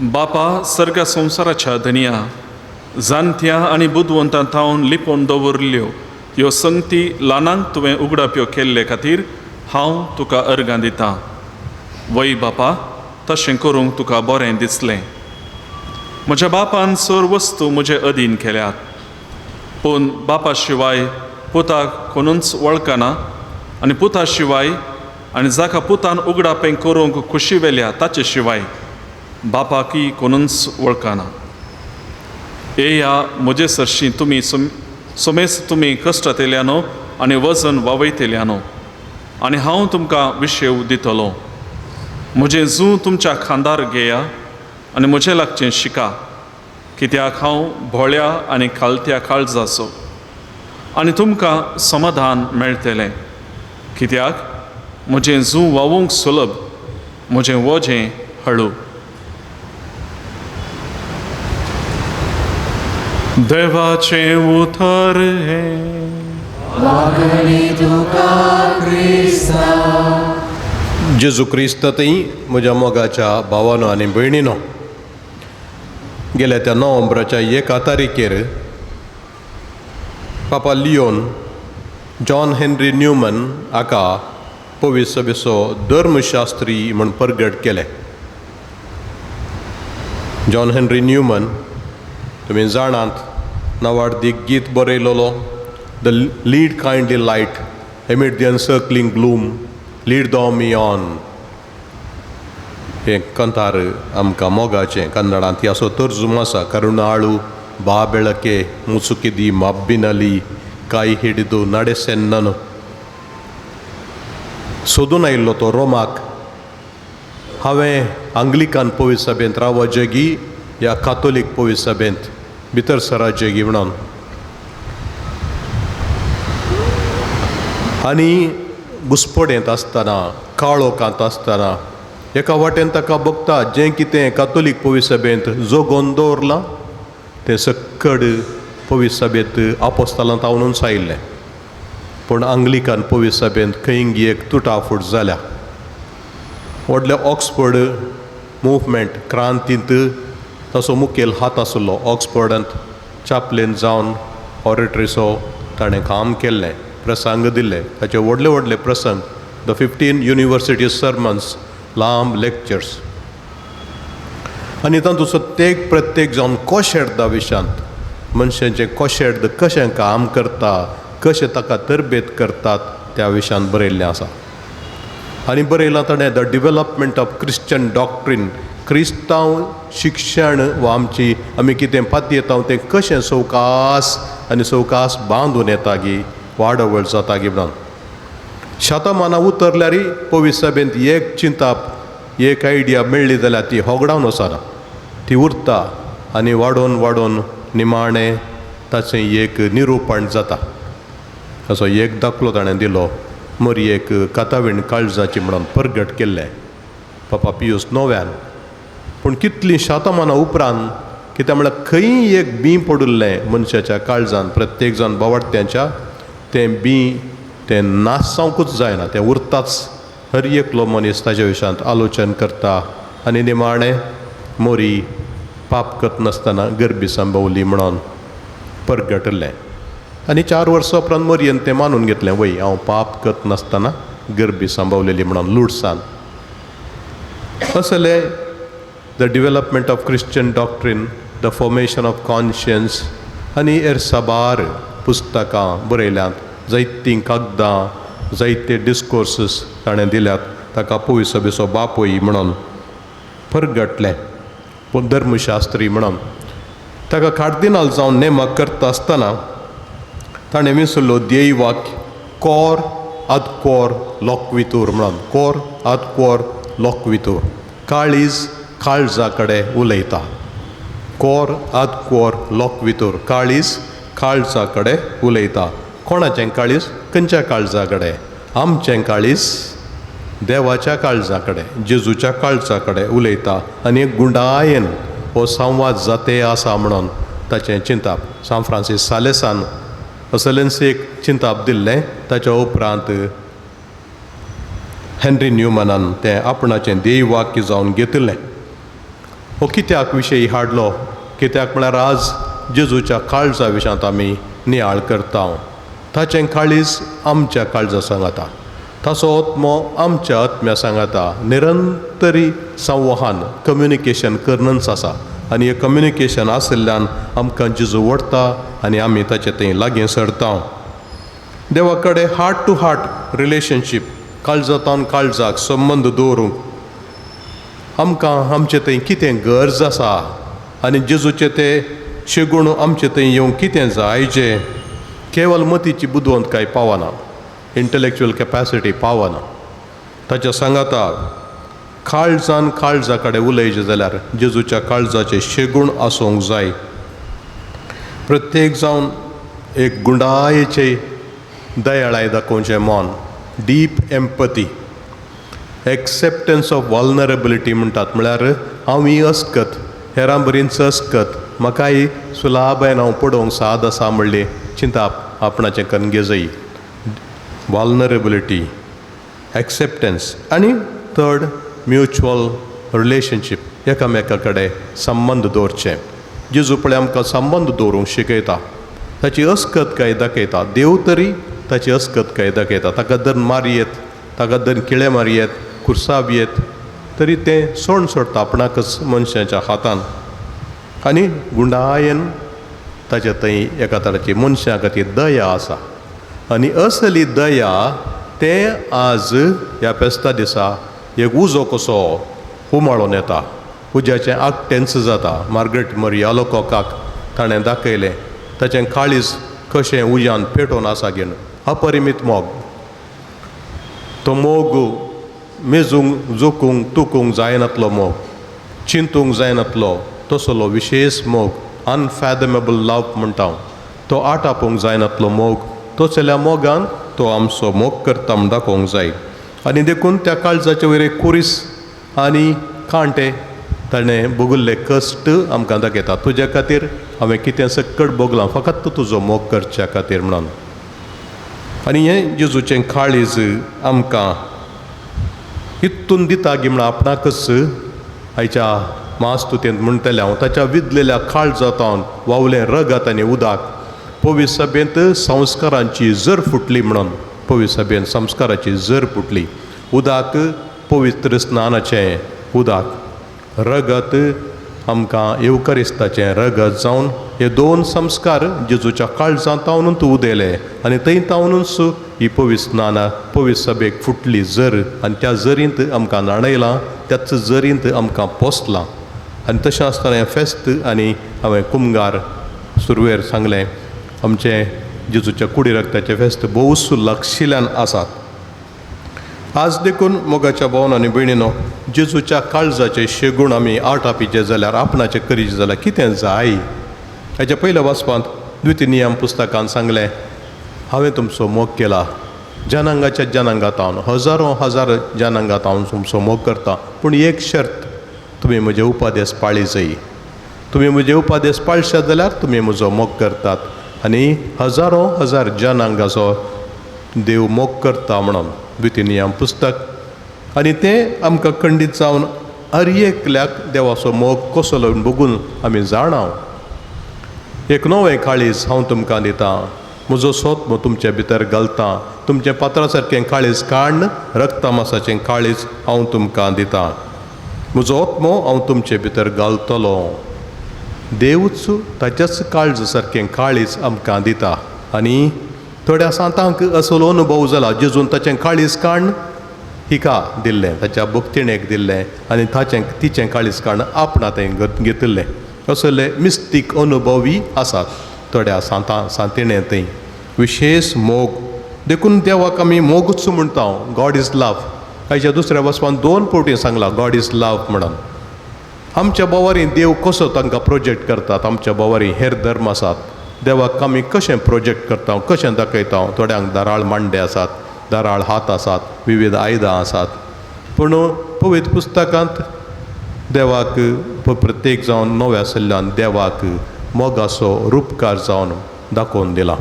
बापा सर्गा संवसाराच्या धनया, जाणत्या आनी बुदवंतां थावन लिपोवन दवरल्यो ह्यो संगती ल्हानांक तुवें उगडाप्यो केल्ले खातीर हांव तुका अर्गां दितां. वय बापा, तशें करूंक तुका बरें दिसलें. म्हज्या बापान सर वस्तू म्हजे अधीन केल्यात, पूण बापा शिवाय पुताक कोणूच वळखना आनी पुता शिवाय आनी जाका पुतान उगडापें करूंक खुशी वेल्या ताचे शिवाय बापाकय कोणूच वळखना. येया म्हजे सरशीं तुमी सोमेस तुमी कश्टांतल्या न्हू आनी वजन वावयतल्या न्हू, आनी हांव तुमकां विशेव दितलो. म्हजें जूं तुमच्या खांदार घेया आनी म्हजें लागचें शिका, कित्याक हांव भोळ्या आनी खालत्या काळजाचो, आनी तुमकां समाधान मेळटलें. कित्याक म्हजें जूं वावूंक सुलभ, म्हजें वजें हळू. देवाचें उतर हें. वागणी तुका क्रिस्ता. जेजू क्रिस्त थंय म्हज्या मोगाच्या भावानो आनी भयणीनो, गेल्या त्या नोव्हेंबराच्या 1 तारखेर पापा लियोन जॉन हेनरी न्यूमन हाका पवित्र सभेचो धर्मशास्त्री म्हूण परगट केलें. जॉन हेनरी न्यूमन तुमी जाणात, नावाडदीक गीत बरयलेलो the lead kindly light amid the encircling gloom lead thou me on, हें कंतार आमकां मोगाचें कन्नडांत असो तर्जुम आसा. करुणाळू बा बेळके मुसुकिदी माब्बिनली काय हिडिदू नडेसेन्नन. सोदून आयिल्लो तो रोमाक. हांवें आंग्लिकान पवित्र सभेंत रावचें या कातोलीक पवित्र सभेंत भितर सराचें म्हणून, आनी घुसपडेंत आसतना काळोखांत आसतना एका वाटेन ताका बघता जें कितें कातोलीक पवित्र सभेंत जोगोवन दवरलां तें सक्कड पवित्र सभेंत आपोस्तालांत हांवूनच आयिल्लें. पूण आंग्लिकान पवित्र सभेंत खंय एक तुटाफूट जाल्या. व्हडल्या ऑक्सफर्ड मुवमेंट क्रांतींत ताचो मुखेल हात आसलो. ऑक्सफर्डांत चापलेन जावन ऑरेटरीचो ताणें काम केल्लें, प्रसंग दिल्ले. ताचे व्हडले व्हडले प्रसंग the 15 university sermons, लांब लेक्चर्स, आनी तातूंत सत्येक प्रत्येक जावन कोशेर्दा विशांत मनशांचें कोशेर्द कशें काम करता, कशें ताका तरबेत करतात त्या विशयांत बरयल्लें आसा. आनी बरयलां ताणें the development of Christian doctrine, क्रिस्तांव शिक्षण वा आमची आमी कितें पातयेता तें कशें सवकास आनी सवकास बांदून येता गी, वाडवळ जाता गी म्हणून. शतमानां उतरल्यारय पवित्र सभेंत एक चिंताप, एक आयडिया मेळ्ळी जाल्यार ती होगडावन वचना, ती उरता आनी वाडोवन वाडोवन निमाणें ताचें एक निरुपण जाता. असो एक दाखलो ताणें दिलो मरयेक कातावीण काळजाची म्हणून परगट केल्लें पापा पियूस नव्यान. पूण कितलीं शतमानां उपरांत कित्याक म्हळ्यार खंय एक बीं पडिल्लें मनशाच्या काळजान, प्रत्येक जाण बावडत्यांच्या तें बीं तें नाश जावंकूच जायना, तें उरताच. हर एकलो मनीस ताच्या विशयांत आलोचन करता आनी निमाणें मोरी पाप करनासतना गरबी सांबावली म्हणून परगटलें. आनी 4 वर्सां उपरांत मोरयेन तें मानून घेतलें, वय हांव पाप करनासतना गरबी सांबावलेली म्हणून लुडसान. असले the development of Christian doctrine, the formation of conscience आनी हेर साबार पुस्तकां बरयल्यांत. जायतीं कागदां, जायते डिस्कोर्सीस ताणें दिल्यात. ताका पवित्र सभेचो बापूय म्हणून परगटलें, पूण धर्मशास्त्री म्हणून. ताका कार्दिनाल जावन नेमक करता आसतना ताणें विसरलो ध्येय वाक्य कोर आद कोर लोकवितूर म्हणून. कोर आद कोर लोकवितूर, काळीज काळजा कडेन उलयता. कोर आद कोर लोकवितूर, काळीज काळजा कडेन उलयता. कोणाचें काळीज? खंयच्या काळजा कडेन? आमचें काळीज देवाच्या काळजा कडेन, जेजूच्या काळजा कडेन उलयता आनी एक गुंडायेन हो संवाद जाते आसा म्हणून ताचें चिंताप सांत फ्रांसीस सालेसान असलेंच एक चिंताप दिल्लें. ताच्या उपरांत हेनरी न्यूमनान तें आपणाचें ध्येय वाक्य जावन घेतिल्लें. हो कित्याक विशय हाडलो? कित्याक म्हळ्यार आज जेजूच्या काळजा विशयांत आमी नियाळ करता. ताचें काळीज आमच्या काळजा सांगाता, ताचो आत्मो आमच्या आत्म्या सांगाता, निरंतरी संवहन कम्युनिकेशन करनच आसा आनी हें कम्युनिकेशन आशिल्ल्यान आमकां जेजू वडटा आनी आमी ताचे थंय लागीं सरता. देवा कडेन हार्ट टू हार्ट रिलेशनशीप, काळजांतावन काळजाक संबंद दवरूंक आमकां आमचे थंय कितें गरज आसा आनी जेजूचे ते शेगूण आमचे थंय येवंक कितें जायचें, केवल मतीची बुदवंतकाय पावना, इंटलेक्चुअल कॅपॅसिटी पावना. ताच्या सांगाता काळजान काळजा कडेन उलयचें जाल्यार जेजूच्या काळजाचे शेगूण आसूंक जाय. प्रत्येक जावन एक गुंडायेचे दयाळाय दाखोवचें मन, deep empathy, acceptance of vulnerability म्हणटात, म्हळ्यार हांव ही अस्कत, हेरां बरींच अस्कत, म्हाकाय सुलाबायन हांव पडोवंक साद आसा म्हणली चिंताप आपणाचें कन्न घेजय. वल्नरेबिलिटी, एक्सेप्टन्स आनी थर्ड म्युच्युअल रिलेशनशीप, एकामेका कडेन संबंद दवरचें. जेजू पळय आमकां संबंद दवरूंक शिकयता, ताची अस्कत काय दाखयता. देव तरी ताची अस्कत काय दाखयता, ताका धरून मारयेत, ताका धरून किळे मारयेत, कुर्साब येत तरी तें सोण सोडटा आपणाकच मनशाच्या हातान आनी गुंडायेन ताच्या थंय एका तराची मनशां खातीर दया आसा आनी असली दया तें आज ह्या फेस्ता दिसा एक उजो कसो उमाळून येता, उज्याचें आगटेंच जाता. मार्गरेट मरिया लोकोकाक ताणें दाखयलें ताचें काळीज कशें उज्यान पेटोवन आसा घेवन, अपरिमीत मोग, तो मोग मेजूंक जोखूंक तुकूंक जायनातलो मोग, चिंतूंक जायनातलो तसलो विशेश मोग, अनफॅदमेबल लव म्हणटा हांव, तो आटापूंक जायनातलो मोग, तसल्या मोगान तो आमचो मोग करता म्हूण दाखोवंक जाय. आनी देखून त्या काळजाचे वयर एक कुरीस आनी कांटे ताणें भोगल्ले कश्ट आमकां दाखयता. तुज्या खातीर हांवें कितें सक्कट भोगलां फकत तुजो मोग करच्या खातीर म्हणून. आनी हें जेजूचें काळीज आमकां इतून दिता गी म्हण आपणाकच आयच्या मास्तुतेंत म्हणटलें हांव, ताच्या विदलेल्या काळजांतावन वावलें रगत आनी उदक पवित्र सभेंत संस्कारांची जर फुटली म्हणून, पवित्र सभेंत संस्काराची जर फुटली, उदक पवित्र स्नानाचें उदक, रगत आमकां येवकरिस्ताचें रगत जावन हे दोन संस्कार जेजूच्या काळजांत तावनूच उदयले आनी थंय तावनूच ही पवित्र स्नानां पवित्र सभेक फुटली जर आनी त्या जरींत आमकां न्हाणयलां, त्याच जरींत आमकां पोसलां. आनी तशें आसतना हें फेस्त आनी हांवें कुमगार सुरवेर सांगलें आमचें जेजूच्या कुडी रक्ताचें फेस्त भोवस लक्षिल्यान आसात. आज देखून मोगाच्या भोवन आनी भयणीनो, जेजूच्या काळजाचे शेगूण आमी आटापीचे जाल्यार आपणाचे करीचे जाल्यार कितें जाय? हाच्या पयल्या वाचपांत द्वितीय नियम पुस्तकान सांगलें, हांवें तुमचो मोग केला जनांगाच्या जनांगांत हांव हजारो हजार जनांगांत हांव तुमचो मोग करता, पूण एक शर्त, तुमी म्हजे उपादेस पाळी जाय. तुमी म्हजे उपादेस पाळशात जाल्यार तुमी म्हजो मोग करतात आनी हजारो हजार जनांगाचो देव मोग करता म्हणून द्वितीय नियम पुस्तक. आनी तें आमकां खंडीत जावन हर एकल्याक देवाचो मोग कसो बघून आमी जाणाव. एक नवें काळीज हांव तुमकां दितां, म्हजो सोत्म तुमचे भितर घालता, तुमचें पात्रा सारकें काळीज काडून रक्तमासाचें काळीज हांव तुमकां दितां, म्हजो आत्मो हांव तुमचे भितर घालतलो. देवूच ताच्याच काळजा सारकें काळीज आमकां दिता. आनी थोड्या सांतांक असलो अनुभव जाला, जेजून ताचें काळीज काडून हिका दिल्लें, ताच्या भक्तिणेक दिल्लें आनी ताचें तिचें काळीज काडून आपणा थंय घेतिल्लें. असले मिस्तीक अनुभवी आसात थोड्या सांतां सांतिणे थंय विशेश मोग. देखून देवाक आमी मोगूच म्हणटा, गॉड is love. आयच्या दुसऱ्या वचपान दोन फावटी सांगलां गॉड is love म्हणून. आमच्या बोवारी देव कसो तांकां प्रोजेक्ट करतात, आमच्या बोवारी हेर धर्म आसात, देवाक आमी कशें प्रोजेक्ट करता, कशें दाखयता? थोड्यांक दाराळ मांडे आसात, दाराळ हात आसात, विविध आयदां आसात, पूण पवित्र पुस्तकांत देवाक प्रत्येक जावन नव्या सल्ल्यान देवाक मोगाचो रुपकार जावन दाखोवन दिला.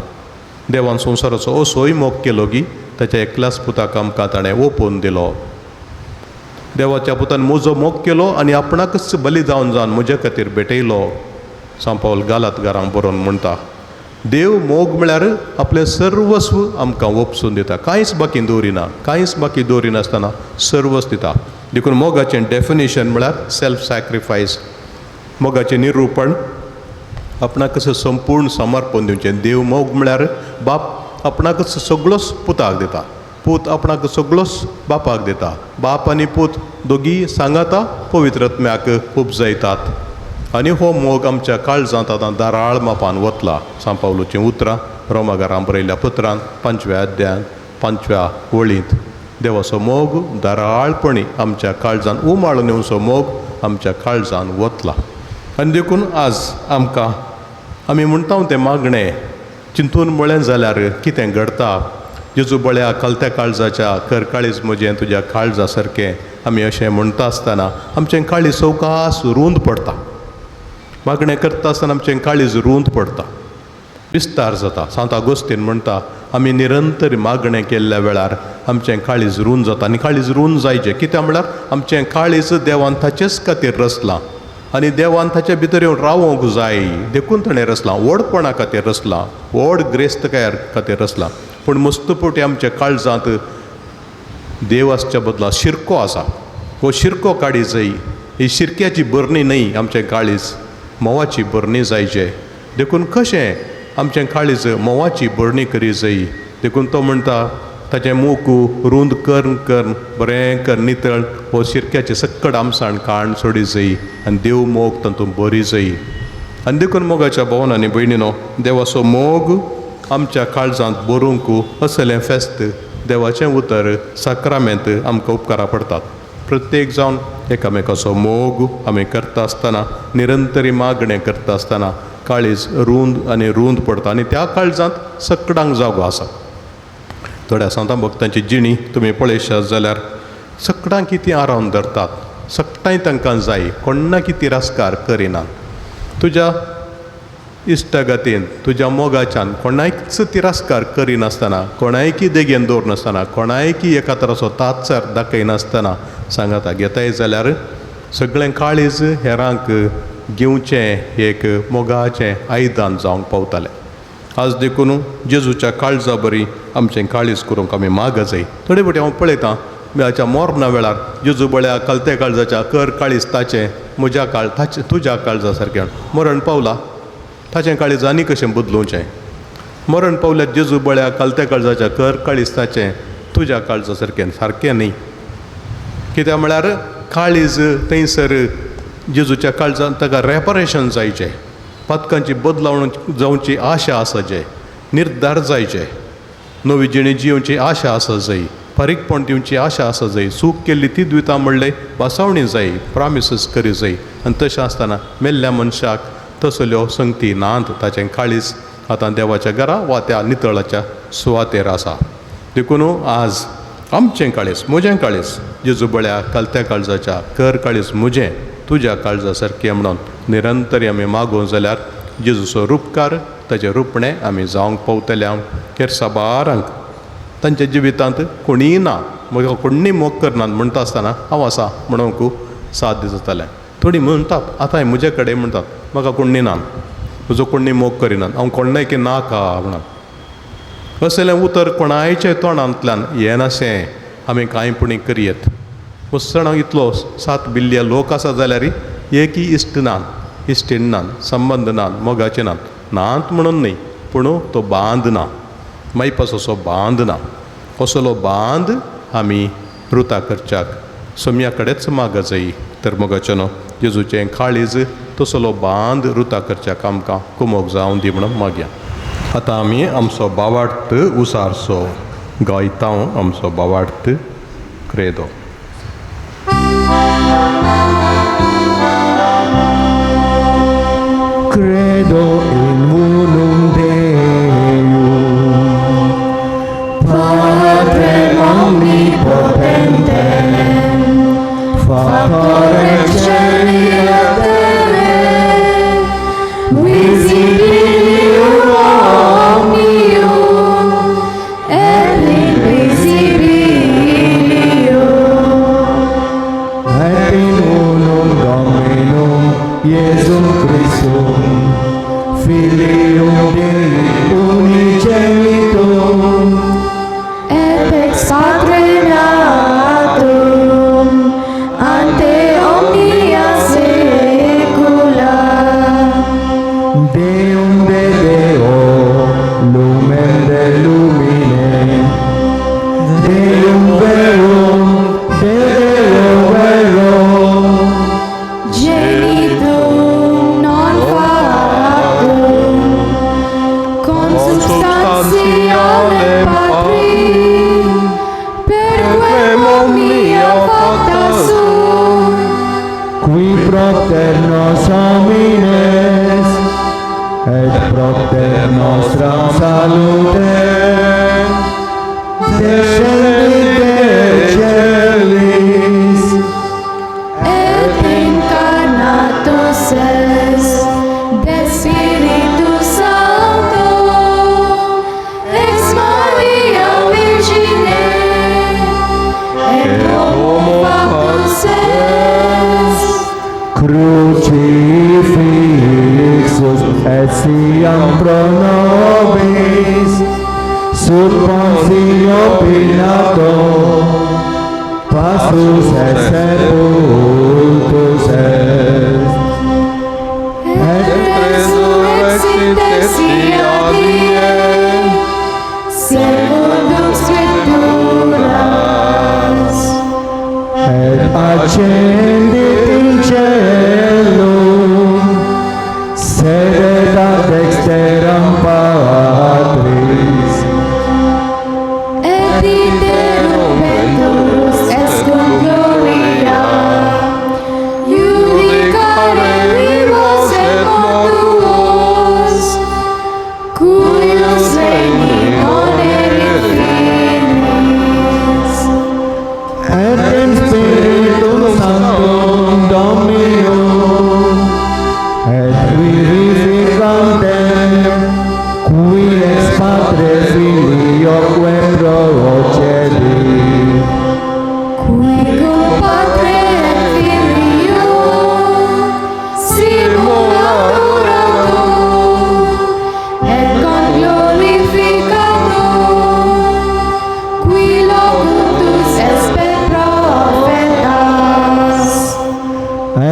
देवान संवसाराचो असोय मोग केलो की ताच्या एकल्याच पुताक आमकां ताणें ओपून दिलो. देवाच्या पुतान म्हजो मोग केलो आनी आपणाकच बली जावन जावन म्हज्या खातीर भेटयलो. सांत पावल गालात घरांक बरोवन म्हणटा, देव मोग म्हळ्यार आपलें सर्वस्व आमकां ओपसून दिता, कांयच बाकी दवरिना, कांयच बाकी दवरिनासतना सर्वस्व दिता. देखून मोगाचें डेफिनेशन म्हळ्यार सेल्फ सॅक्रिफायस, मोगाचें निरुपण आपणाक कसं संपूर्ण समर्पण दिवचें. देव मोग म्हळ्यार बाप आपणाकच सगळोच पुताक दिता, पूत आपणाक सगळोच बापाक दिता, बाप आनी पूत दोगी सांगाता पवित्र आत्म्याक उपजयतात. आनी हो मोग आमच्या काळजांत आतां दाराळ मापान वतला. सांत पावलूचीं उतरां रोमागारां बरयल्ल्या पत्रान 5व्या अध्यायांत 5व्या वळींत देवाचो मोग दाराळपणी आमच्या काळजान उमाळून येवचो मोग आमच्या काळजान वतला. आनी देखून आज आमकां आमी म्हणटा तें मागणें चिंतून म्हळें जाल्यार कितें घडता? जेजू बळ्या कलत्या काळजाच्या कर काळीज म्हजें तुज्या काळजा सारकें आमी अशें म्हणटा आसतना आमचें काळीज सवकास रूंद पडटा. मागणें करता आसतना आमचें काळीज रूंद पडटा, विस्तार जाता. सांत आगोस्तीन म्हणटा, आमी निरंतर मागणें केल्ल्या वेळार आमचें काळीज रूंद जाता. आनी काळीज रूंद जायचें कित्याक म्हळ्यार आमचें काळीज देवान ताचेच खातीर रचलां आनी देवान ताचे भितर येवन रावोंक जाय देखून ताणें रचलां. व्हडपणा खातीर रचलां, व्हड ग्रेस्तकाय खातीर रचलां. पूण मस्तपुटी आमच्या काळजांत देव आसच्या बदला शिरको आसा. हो शिरको काडी जाय. ही शिरक्याची भरणी न्हय, आमचें काळीज म्होंवाची भरणी जायचे. देखून कशें आमचें काळीज म्होंवाची भरणी करी जाय. देखून तो म्हणटा ताचें मूक रूंद कर्न कर्न बरें कर नितळ हो शिरक्याचें सक्कड आमसाण काण सोडी जाय आनी देव मोग तातूंत बरी जाय. आनी देखून मोगाच्या भोवन आनी भयणीनो, देवाचो मोग आमच्या काळजांत बरोवंक असलें फेस्त देवाचें उतर साक्रामेंत आमकां उपकारा पडटात. प्रत्येक जावन एकामेकाचो मोग आमी करता आसतना निरंतरी मागणें करता आसतना काळीज रूंद आनी रूंद पडटा आनी त्या काळजांत सकडांक जागो आसा. थोड्या सांतां भक्तांची जिणी तुमी पळयशात जाल्यार सकडांक कितें आरावन धरतात, सकटांय तांकां जाय, कोण्णा कितें तिरस्कार करिनात. तुज्या इश्टागतीन तुज्या मोगाच्यान कोणायच तिरस्कार करिनासतना, कोणायकी देगेन दवरनासतना, कोणायकी एका तराचो तात्सर दाखयनासतना सांगाता घेताय जाल्यार सगळें काळीज हेरांक घेवचें एक मोगाचें आयदन जावंक पावतालें. आज देखून जेजूच्या काळजा बरी आमचें काळीज करूंक आमी माग जाय. थोडे फावटी हांव पळयतां म्हाज्या मरणा वेळार जेजू बळ्या कलत्या काळजाच्या कर काळीज ताचें म्हज्या काळ ताचें तुज्या काळजा सारकें. मरण पावला ताचें काळीज आनी कशें बदलुचें? मरण पावल्यार जेजू बळ्या कलत्या काळजाच्या कर काळीज ताचें तुज्या काळजा सारकें सारकें न्ही. कित्याक म्हळ्यार काळीज थंयसर जेजूच्या काळजान ताका रेपरेशन जायचें, पातकांची बदलावण जावची आशा आसा जे, निर्धार जायचे, नवी जिणी जियोवची आशा आसा जाय, फारीकपण दिवची आशा आसा जाय, चूक केल्ली ती द्विता म्हणले वासावणी जाय, प्रामिसीस करी जाय. आनी तशें आसतना मेल्ल्या मनशाक तसल्यो संगती नात. ताचें काळीज आतां देवाच्या घरा वा त्या नितळाच्या सुवातेर आसा. देखून आज आमचें काळीज म्हजें काळीज जेजू बळ्या कलत्या काळजाच्या कर काळीज म्हजें तुज्या काळजा सारकें म्हणून निरंतर आमी मागूं जाल्यार जेजूचो रुपकार ताचें रुपणें आमी जावंक पावतले. हेर साबारांक तांच्या जिवितांत कोणीय ना, म्हाका कोणीय मोग करनात म्हणटा आसतना हांव आसा म्हणूंक साध्य जातालें. थोडीं म्हणटात आतांय म्हजे कडेन म्हणटात म्हाका कोण्णी ना, म्हजो कोण्णी मोग करिनात, हांव कोण्णाय नाका म्हणून. असलें उतर कोणायच्या तोंडांतल्यान येनाशें आमी कांय पुणी करयेत. मुसणांक इतलो 7 बिल्य लोक आसा जाल्यार एकय इश्ट ना, इश्टीण ना, संबंद ना, मोगाचे ना, नात म्हणून न्हय, पूण तो बांद ना, मायपास असो बांद ना. असलो बांद आमी रुता करच्याक सोम्या कडेच माग जाय. तर मोगाचे न्हू जेजूचें काळीज तसलो बांद रुता करच्याक आमकां कुमोक जावन दी म्हणून मागया. आतां आमी आमचो बावार्थ उसारचो गायता आमचो बावार्थ क्रेदो. Credo in unum omnipotentem, factorem celi et terrae, visibilium omnium, et invisibilium. Et in unum Dominum Iesum Christum, Filium Dei unigenitum, et ex Patre natum, ante omnia saecula. Deum de Deo, lumen de lumine, Deum verum, de Deo verum, Genitum non factum, consubstantialem Patri, per quem omnia facta sunt, qui propter nos homines, et propter nostram salutem, descendit de celis, et incarnatus est de Spiritu Sancto, ex Maria Virgine, et homo factus est, crucifixus et siam pro nobis, sub Pontio Pilato, passus et sepultus est, et resurrexit tertia die, secundum Scripturas, et ascendit in caelum, sedet ad dexteram Patris, et iterum venturus est cum gloria, iudicare vivos et mortuos, cuius regni non erit finis. Et in Spiritum Sanctum Dominum, et vivificantem, qui ex Patre Filioque procedit, Qui cum Patre et Filio simul adoratur, et conglorificatur, qui locutus est per prophetas,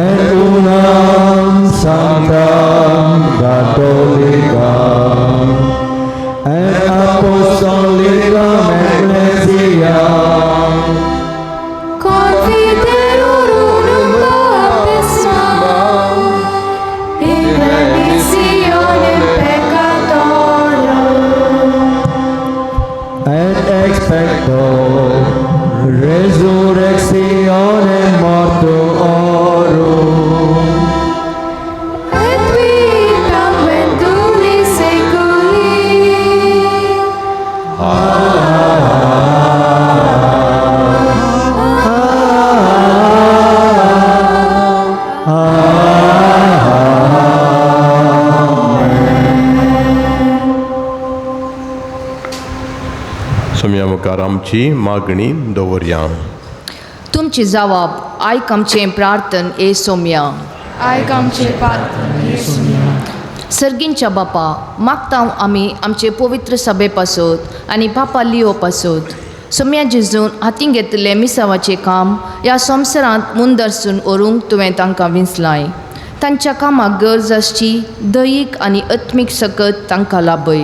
et unam sanctam catholicam, et apostolicam ecclesiam, confiteor unum baptismam, in remissionem peccatorum, et expecto resurrectionem mortuorum, et vitam venturi saeculi. Saumya मुखार आमची मागणी दवरया. तुमची जवाब आयक आमचें प्रार्थन ए सोम्या. आयक आमचें प्रार्थन ए सोम्या. सर्गींच्या बापा मागता आमी आमचे पवित्र सभे पासत आनी पापा लियो पासत सोम्या जेजून हातीं घेतिल्लें मिसावाचें काम ह्या संवसारांत मुंदरसून व्हरूंक तुवें तांकां विंचलाय. तांच्या कामाक गरज आसची दयीक आनी आत्मीक सकत तांकां लाभय.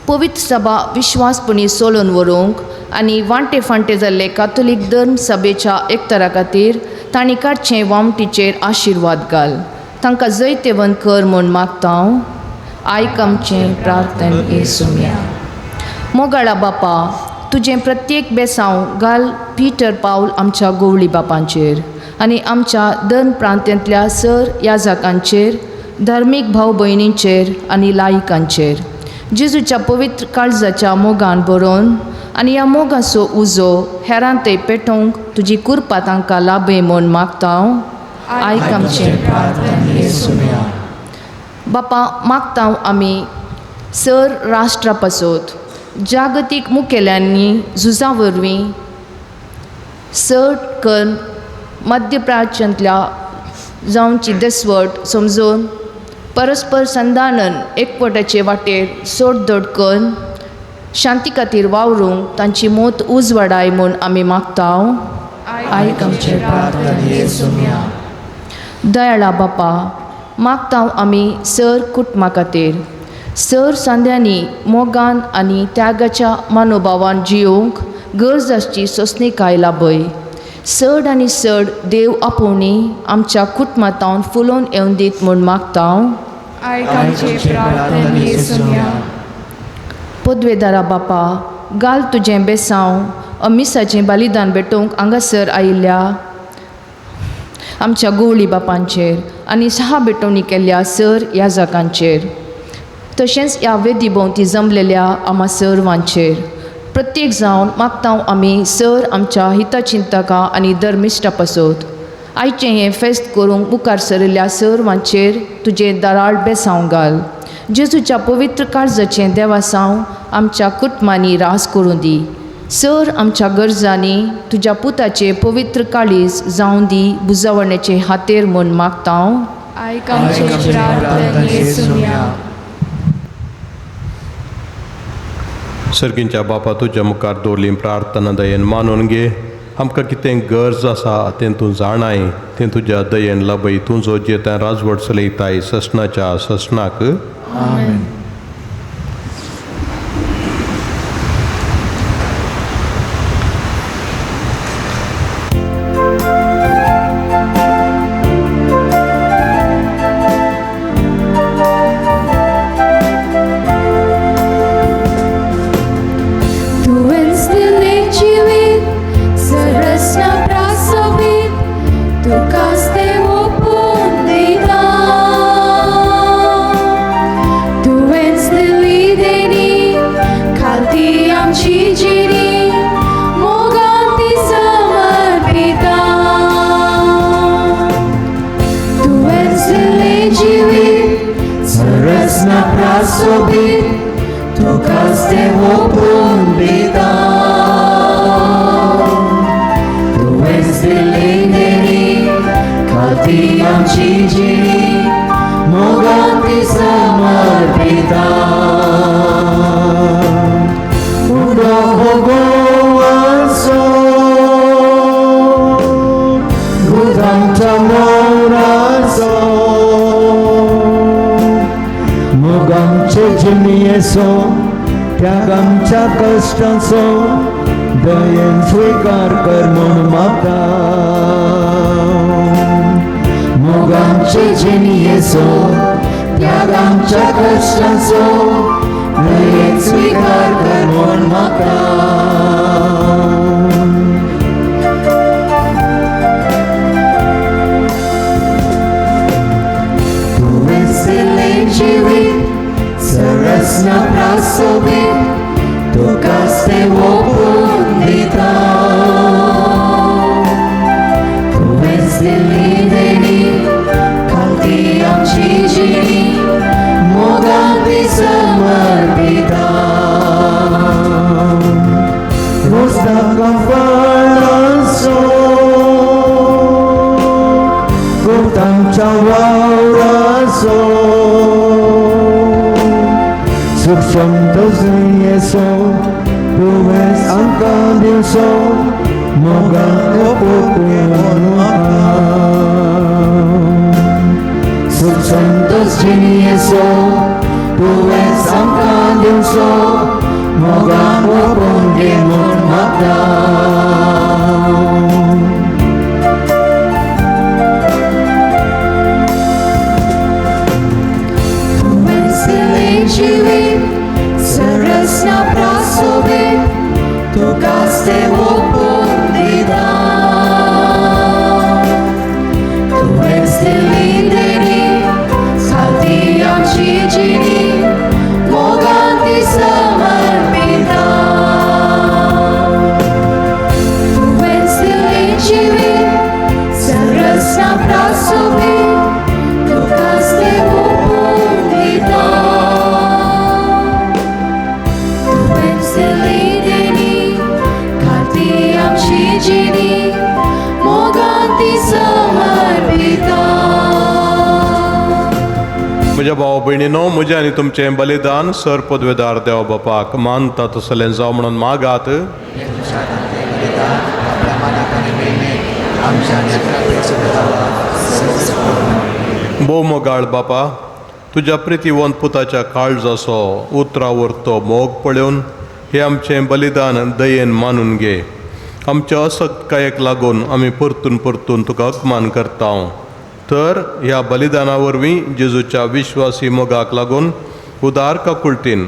पवित्र सभा विश्वासपणी सोलून व्हरूंक आनी वांटे फांटे जाल्ले कातोलीक धर्म सभेच्या एकतारा खातीर तांणी काडचें वामटीचेर आशिर्वाद घाल. तांकां जैतेवंत कर म्हूण मागता हांव. आयक आमचें प्रार्थन ए सोम्या. मोगाळा बापा तुजें प्रत्येक बेसांव घाल पीटर पावल आमच्या गोवळी बापांचेर आनी आमच्या धर्म प्रांतांतल्या सर याजकांचेर, धार्मीक भाव भयणींचेर आनी लायकांचेर जेजूच्या पवित्र काळजाच्या मोगान बरोवन आनी ह्या मोगाचो उजो हेरांतय पेटोवंक तुजी कृपा तांकां लाभय म्हूण मागता. आयक आमचें. बापा मागता आमी सर राष्ट्रा पासत जागतीक मुखेल्यांनी झुजा वरवीं चड करून मध्यप्राच्यांतल्या जावची दसवट समजून परस्पर संधानन एकवटाचे वाटेर सोडदोड करून शांती खातीर वावरूंक तांची मोत उजवाडाय म्हूण आमी मागता. आयक आमचें. दयाळा बापा मागता आमी सर कुटुंबा खातीर सर सांद्यांनी मोगान आनी त्यागाच्या मनोभावान जियोवंक गरज आसची सोंसणीकाय लाभय. चड आनी चड देव आपोवणी आमच्या कुटुंबांत फुलोवन येवन दीत म्हूण मागता. पदवेदारा बापा घाल तुजें बेसांव अमिसाचें बलिदान भेटोवंक हांगासर आयिल्ल्या आमच्या गवळी बापांचेर आनी सहा भेटवणी केल्ल्या सर याजकांचेर तशेंच ह्या वेदी भोंवती जमलेल्या आमा सर्वांचेर प्रत्येक जावन मागता आमी सर आमच्या हितचिंतकां आनी धर्मिश्टा पासत आयचें हें फेस्त करूंक मुखार सरिल्ल्या सर्वांचेर तुजें दराळ बेसांव घाल. जेजूच्या पवित्र काळजाचें देवासांव आमच्या कुटुंबांनी रास करूं दी. सर आमच्या गरजांनी तुज्या पुताचें पवित्र काळीज जावं दी बुजावण्याचे हातेर म्हूण मागता. आयक आमचें प्रार्थन येसुम्या. सर्गींच्या बापा तुज्या मुखार दवरली प्रार्थना दयेन मानून घे. आमकां कितें गरज आसा तें तूं जाणाय, तें तुज्या दयेन लाभय. तूं जो जेता राजवट चलयताय ससनाच्या ससनाक. आमेन. त्यागांच्या कश्टांचो दयेन स्वीकार कर म्हूण मागता. मोगांचे जिणयेचो त्यागांच्या कश्टांचो दयेन स्वीकार कर म्हूण मागता. तुवें दिल्लें जिवीत सरसना प्रासोबीत तुकाच तें ओंपून दिता. तुवेंच दिल्ली देणी खालती आमची जिणी मोगान ती समर्पिता. रोजदाका फळांचो गुप्तांच्या वावराचो सुख संतोष तुवें आमकां दिवचो मोगान ओंपून सुख संतोष जिणयेचो तुवें आमकां दिवचो मोगान ओंपून घे म्हूण मागता. तुवें दिल्लें जिवीत सरसना प्रासोबीत तुकाच तें ओंपून दिता. तुवेंच दिल्ली देणी खालती आमची जिणी मोगान ती समर्पिता. म्हज्या भाव भयणीनो, म्हजें आनी तुमचें बलिदान सर पदवेदार देव बापाक मानता तसलें जावं म्हणून मागात. भोव मोगाळ बापा, तुज्या प्रितीवंत पुताच्या काळजाचो उतरावर तो मोग पळोवन हें आमचें बलिदान दयेन मानून घे. आमच्या असक्तकायेक लागून आमी परतून परतून तुका अपमान करता. तर ह्या बलिदाना वरवीं जेजूच्या विश्वासी मोगाक लागून उदार काकुळटीन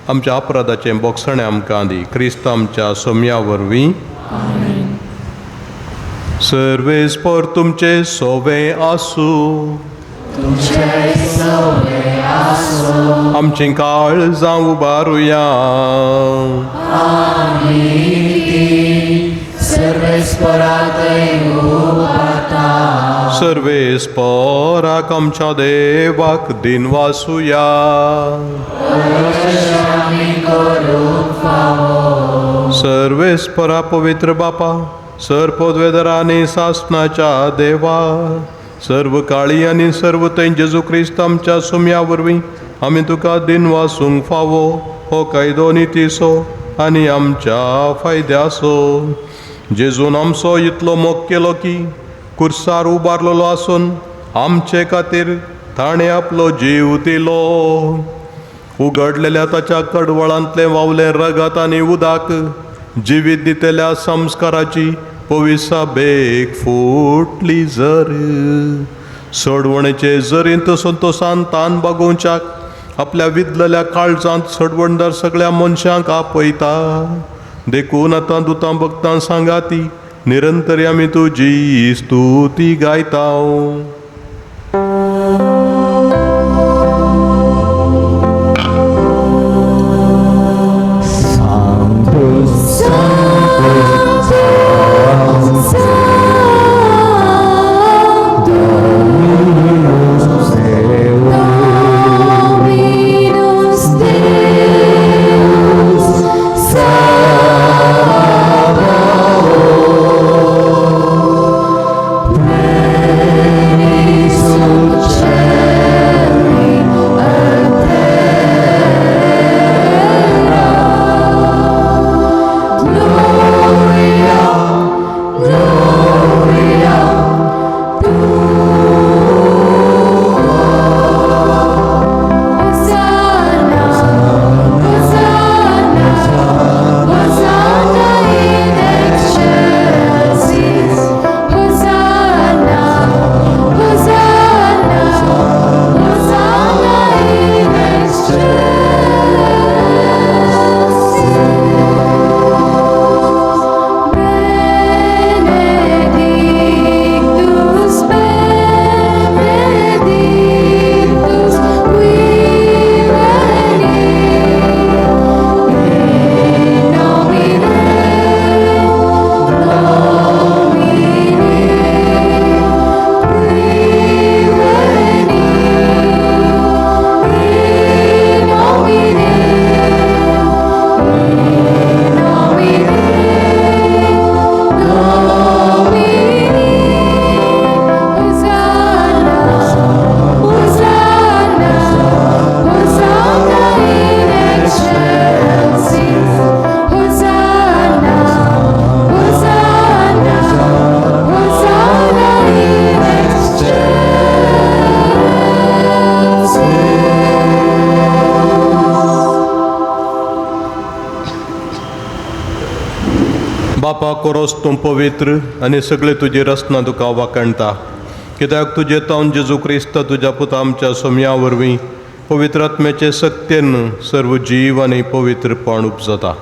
आमच्या अपराधाचें बोगसणें आमकां दी. क्रिस्त आमच्या सोम्या वरवीं. सर्वेस्पर तुमचे सोवे आसूं. आमचें काळजां उबारुया. सर्वेस्पराक आमच्या देवाक दिनवासुया. सर्वेस्परा पवित्र बापा, सर पदवेदरा आनी सासनाच्या देवा, सर्व काळी आनी सर्व थंय जेजू क्रिस्त आमच्या सुम्या वरवीं आमी तुका दिनवासूंक फावो हो कायदो नितीचो आनी आमच्या फायद्याचो. जेजून आमचो इतलो मोग केलो की कुर्सार उबारलेलो आसून आमचे खातीर ताणें आपलो जीव दिलो. उगडलेल्या ताच्या कडवळांतलें वावलें रगत आनी उदक जिवीत दितल्या संस्काराची पविसा बेग फुटली जर सोडवणेचे जरींत संतोसान तान बागोवच्याक आपल्या विदलेल्या काळजांत सोडवणदार सगळ्या मनशांक आपयता. देखून आतां दुतां भक्तां सांगाती निरंतर आमी तुजी स्तुती गायता. बापा कोरोस तूं पवित्र आनी सगळे तुजी रचना तुका वाखणटा. कित्याक तुजे तावन जेजू क्रिस्त तुज्या पुता आमच्या सोम्या वरवीं पवित्र आत्म्याचे सक्तेन सर्व जीव आनी पवित्रपण उपजता.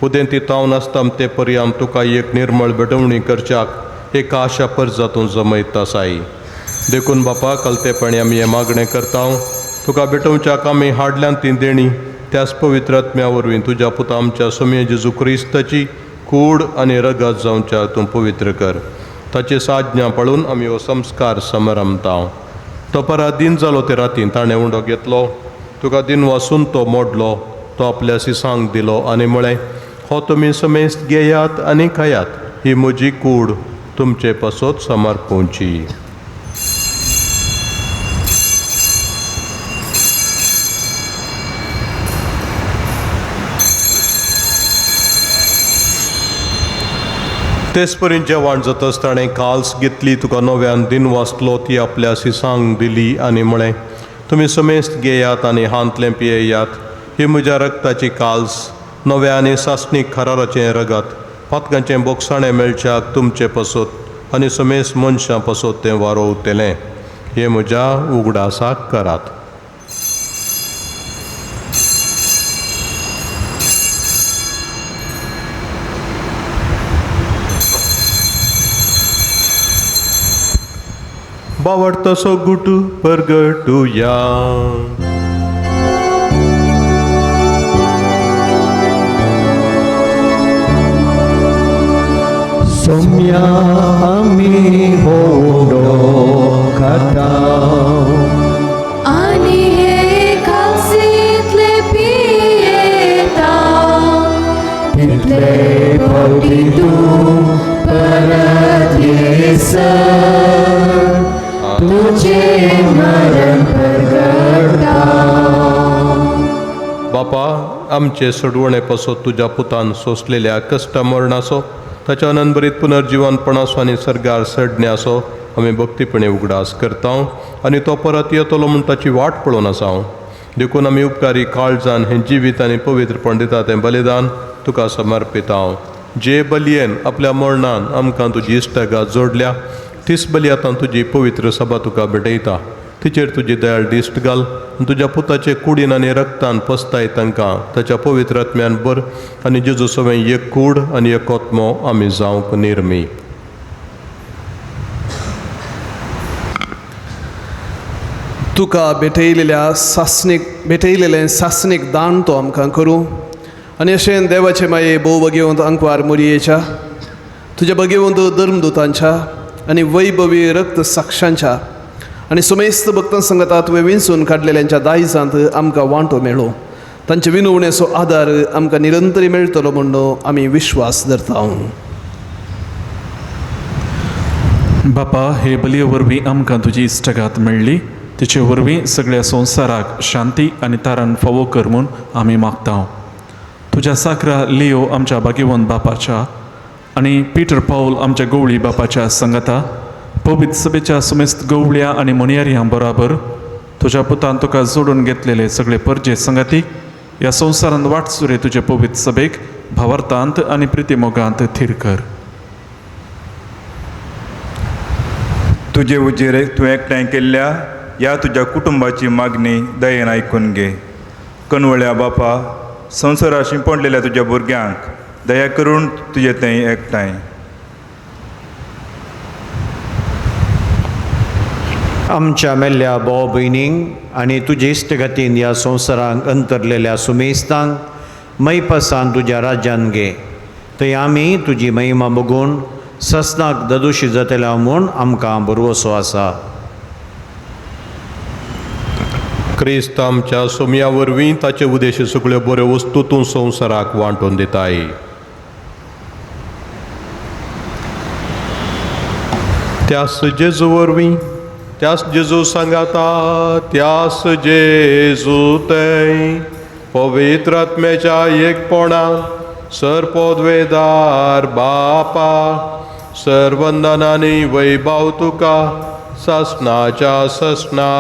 उदेंती तावन आसता ते पर्याम तुका एक निर्मळ भेटवणी करच्याक एक आशा परजा तूं जमयता साई. देखून बापा कलतेपणी आमी हें मागणें करता. तुका भेटोवच्याक आमी हाडल्यान ती देणी त्याच पवित्र आत्म्या वरवीं तुज्या पुता आमच्या सोम्या जेजू क्रिस्ताची कूड आनी रगत जावच्या तूं पवित्र कर. ताची साज्ञा पळोवन आमी हो संस्कार समरमता. तो परा दिन जालो ते रातीन ताणें उंडो घेतलो, तुका दिन वासून तो मोडलो, तो आपल्या सिसांक दिलो आनी म्हळें, हो तुमी समेस्त घेयात आनी खायात, ही म्हजी कूड तुमचे पासत समर्पोवची. तेच परी जेवण जातच ताणें काल्स घेतली, तुका नव्यान दिन वाचलो, ती आपल्या सिसांक दिली आनी म्हळें, तुमी समेस्त घेयात आनी हांतलें पियेयात. ही म्हज्या रक्ताची काल्स, नव्या आनी सासणीक खराराचें रगत, पातकांचें बोगसाणें मेळच्याक तुमचे पसत आनी समेस्त मनशां पसत तें वारोवतलें. हें म्हज्या उगडासाक करात. बावडतसो गुट परगटुया. सोम्या आमी होडो खाता आनी हे कालसींतले पियेता तितले फावटी तूं परत येसर तुजें मरण परगटा. बापा, आमचे सोडवणे पासत तुज्या पुतान सोंसलेल्या कश्ट मरणाचो, ताच्या अनंतभरीत पुनर्जिवनपणाचो आनी सर्गार सडण्याचो आमी भक्तीपणे उगडास करता आनी तो परत येतलो म्हूण ताची वाट पळोवन आसा. देखून आमी उपकारी काळजान हें जिवीत आनी पवित्रपण दिता तें बलिदान तुका समर्पिता. जे बलयेन आपल्या मरणान आमकां तुजी इश्टागात जोडल्या, तीच बली आतां तुजी पवित्र सभा तुका भेटयता. तिचेर तुजी दयाळ दिश्ट घाल आनी तुज्या पुताचे कुडीन आनी रक्तान पसताय तांकां ताच्या पवित्र आत्म्यान बर आनी जेजू सवें एक कूड आनी एक आत्मो आमी जावंक निर्मी. तुका भेटयलेल्या सासणीक भेटयलेलें सासणीक दान तो आमकां करूं आनी अशें देवाचे माये भोव बगेवंत अंकवार मोरयेच्या, तुज्या बगेवंत धर्मदुतांच्या आनी वैभवी रक्त साक्षांच्या आनी सुमेस्त भक्तां संगता तुवें विंचून काडलेल्यांच्या दायजांत आमकां वांटो मेळो. तांचे विनवणेचो आदार आमकां निरंतरी मेळटलो म्हूण आमी विश्वास धरता. बापा, हे बलये वरवीं आमकां तुजी इश्टागात मेळ्ळी, तिचे वरवीं सगळ्या संवसाराक शांती आनी तारण फावो कर म्हूण आमी मागता. तुज्या साकरा लियो आमच्या भाग्यवंत बापाच्या आनी पीटर पावल आमच्या गवळी बापाच्या संगता पवित्र सभेच्या सुमेस्त गवळ्या आनी मोनयारयां बराबर तुज्या पुतान तुका जोडून घेतलेले सगळे परजे संगाती ह्या संवसारांत वाटसुरे तुजे पवित्र सभेक भावार्थांत आनी प्रितीमोगांत थीर कर. तुजे उजेर तूं एकठांय केल्ल्या ह्या तुज्या कुटुंबाची मागणी दयेन आयकून घे. कनवळ्या बापा, संवसारा शिंपडलेल्या तुज्या भुरग्यांक दया करून तुजे थंय एकठांय. आमच्या मेल्ल्या भाव भयणींक आनी तुजे इश्टगतीन ह्या संवसारांक अंतरलेल्या सुमेस्तांक मैपासान तुज्या राज्यान घे. थंय आमी तुजी महिमा बगून ससनाक ददुशी जातल्या म्हूण आमकां भरवसो आसा. क्रिस्त आमच्या सोम्या वरवीं ताचे उद्देश सगळ्यो बऱ्यो वस्तू तूं संवसाराक वांटून दिताय. त्यास जेजू वरवीं, त्यास जेजू सांगाता, त्यास जेजू तै पवित्र आत्म्याच्या एकपणान सरपोदवेदार बापा सर्वंदनानी वैभव तुका ससनाच्या ससना.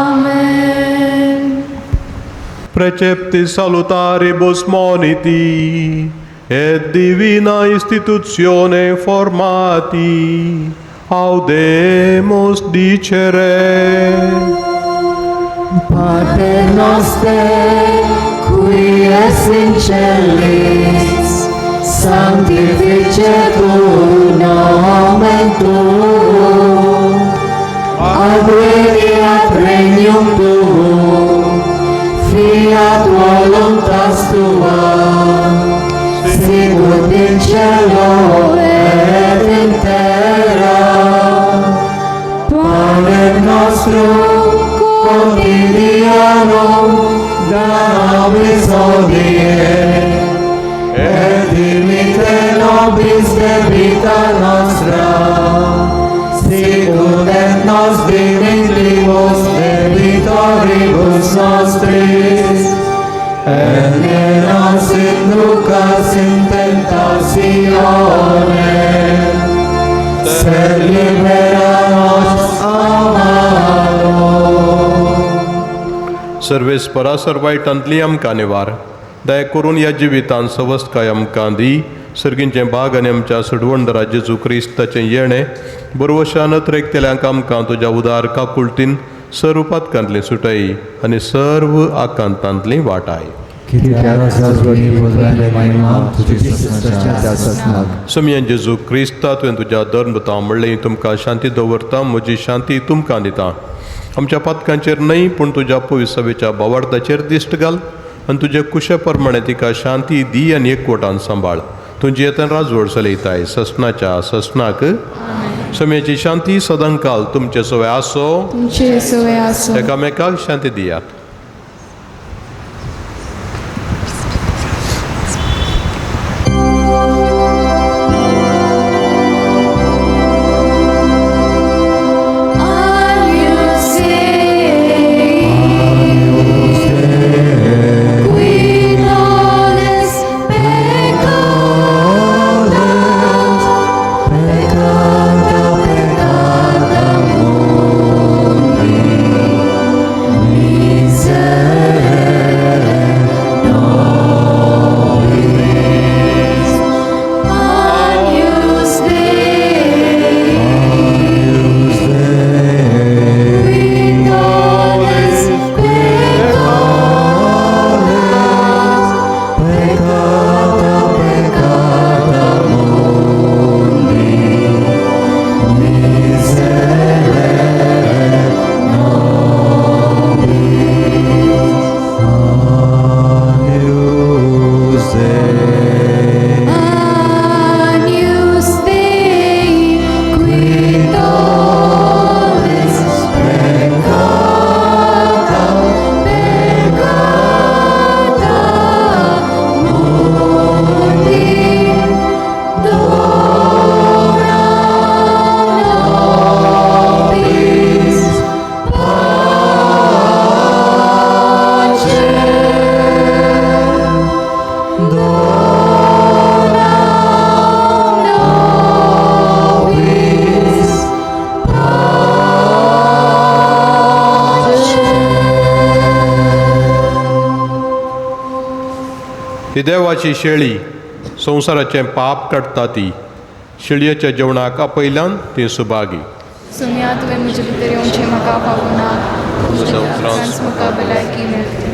आमेन. Precepti salutaribus moniti et divina istitutione formati audemus dicere. Pater noster, qui es in celis, sanctificetur nomen tuum, adveniat regnum tuum, fiat voluntas tua, sicut in cielo et in terra. Panem nostrum quotidianum da nobis hodie, et dimitte nobis debita nostra, sicut et nos dimittimus debitoribus nostris, et ne nos inducas in passione, sed libera nos a malo. सर्वेस्परा सर्वायटांतली आमकां निवार दया करून ह्या जिवितान सवस्तकाय आमकां दी. सर्गींचें भाग आनी आमच्या सडवणदारा जेजू क्रिस्ताचें येणें बरवशान त्रेकतेल्यांक आमकां तुज्या उदार काकुळटीन सर्व पातकांतली सुटय आनी सर्व आकांतांतली वाटाय. समयान जेजू क्रिस्ता तुवें तुज्या धर्मता म्हणलें तुमकां शांती दवरता, म्हजी शांती तुमकां दिता. आमच्या पातकांचेर न्हय पूण तुज्या पविसभेच्या भावार्थाचेर दिश्ट घाल आनी तुजे कुशे प्रमाणे तिका शांती दी आनी एकवटान सांबाळ. तुजी येतन राजवड चलयताय ससनाच्या ससनाक. समयाची शांती सदांकाल तुमचे सवय आसो, तुमचे सवय आसो. एकामेकाक शांती दियात. ती देवाची शेळी संवसाराचें पाप काडटा ती शेळयेच्या जेवणाक आपयल्यान ती सुभागी. सुम्या तुवें म्हजे भितर येवचें म्हाका फावना, म्हाका भलायकी मेळटली.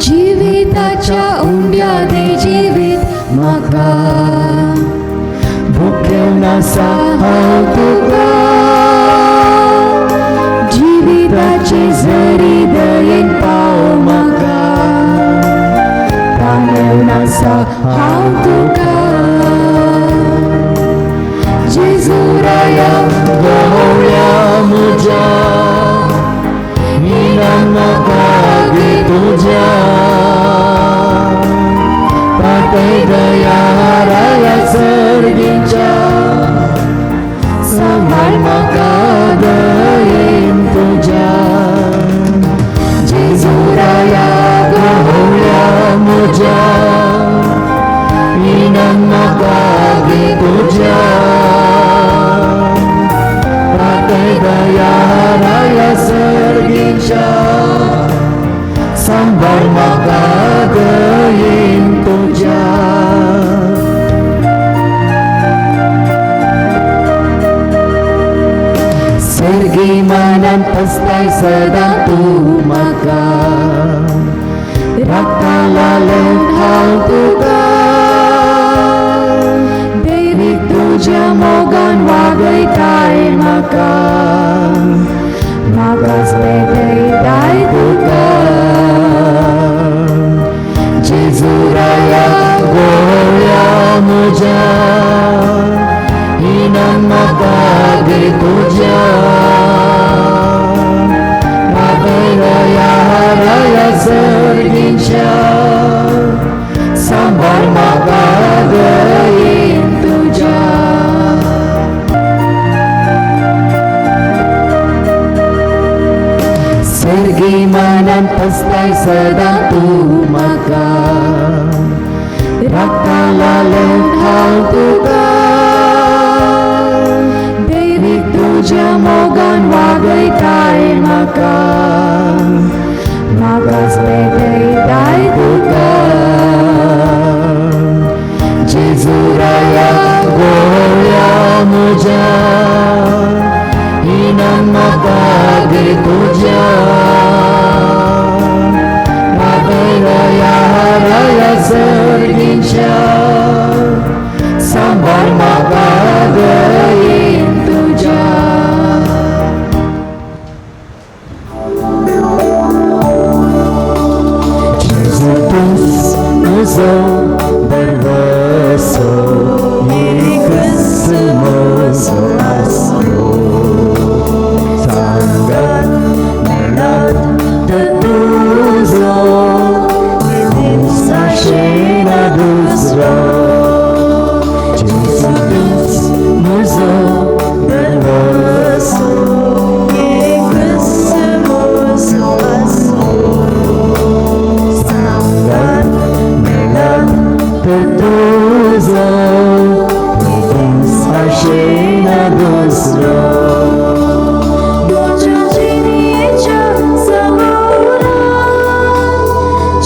जिविताच्या उंड्या दे जिवीत म्हाका, भुकेवन आसा हांव तुका, जिविताचे झरी दयेन पाव म्हाका, तानेवन आसा हांव तुका. जेजू राया गवळ्या म्हज्या, इनाम म्हाका गे तुज्या, पाटय दया राया सर्गीच्या, सांबाळ म्हाका दयेन तुज्या. जेजू राया गवळ्या म्हज्या, इनाम म्हाका गे तुज्या, पाटय दया राया सर्गीच्या, सांबाळ म्हाका दयेन तुज्या. सर्गी मनान पसताय सदां तूं म्हाका, राखता लालन हांव तुका, देवीक तुज्या मोगान वागयताय म्हाका, म्हाकाच पेटयताय तुका. जेजू सर्गींच्या सांबाळ म्हाका दयेन तुज्या सर्गी मनान पसताय सदां तूं म्हाका राखता लालन हांव तुका दैवीक तुज्या मोगान वागयताय म्हाका म्हाकाच पेटयताय तुका जेजू राया गोळ्या म्हज्या इनाम म्हाका गे तुज्या राया राया सर्गींच्या सांबाळ म्हाका दयेन तुज्या जेजू तूंच म्हजो भरवंसो एकच म्हजो आसरो सांगात मेळत तर तुजो आशेना दुसरो जेजू तूंच म्हजो भरवंसो एकच म्हजो आसरो सांगात मेळत तर तुजो आशेना दुसरो म्हज्या जिणेच्या सगोरान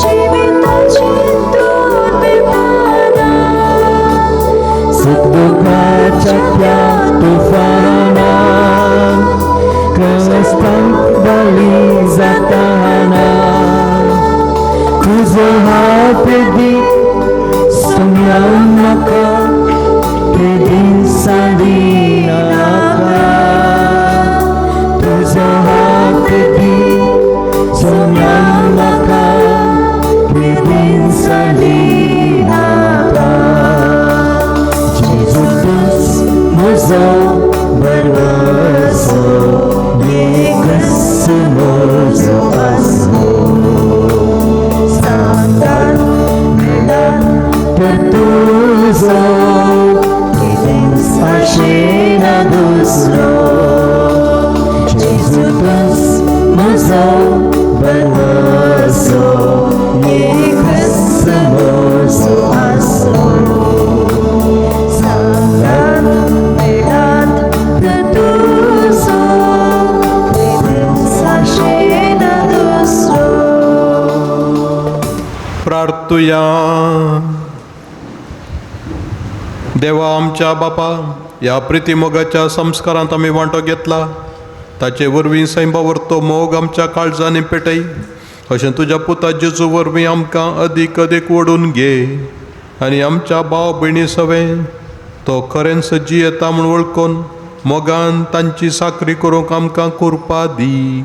जिविताची तूं दिताना सुख दुःखाच्या त्या तुफानान क्रिस्तांक बली जाताना तुजो हात दी सोम्यान म्हाका तेदीन सांदिनाका तुजो हात दी सोम्यान म्हाका तेदीन सांदिनाका जेजू तूंच म्हजो भरवंसो एकच म्हजो आसरो सांगात मेळत तर तुजो कितेंच आशेना दुसरो जेजू तूंच म्हजो भरवंसो एकच म्हजो आसरो सांगात मेळत तर तुजो कितेंच आशेना दुसरो प्रार्थुया. देवा आमच्या बापा, ह्या प्रिती मोगाच्या संस्कारांत आमी वांटो घेतला, ताचे वरवीं सैंबा वरतो मोग आमच्या काळजांनी पेटय, अशें तुज्या पुता जेजू वरवीं आमकां अदीक अदीक ओडून घे आनी आमच्या भाव भयणी सवें तो खरेंच जियेता म्हूण वळखून मोगान तांची साकरी करूंक आमकां कुरपा दी.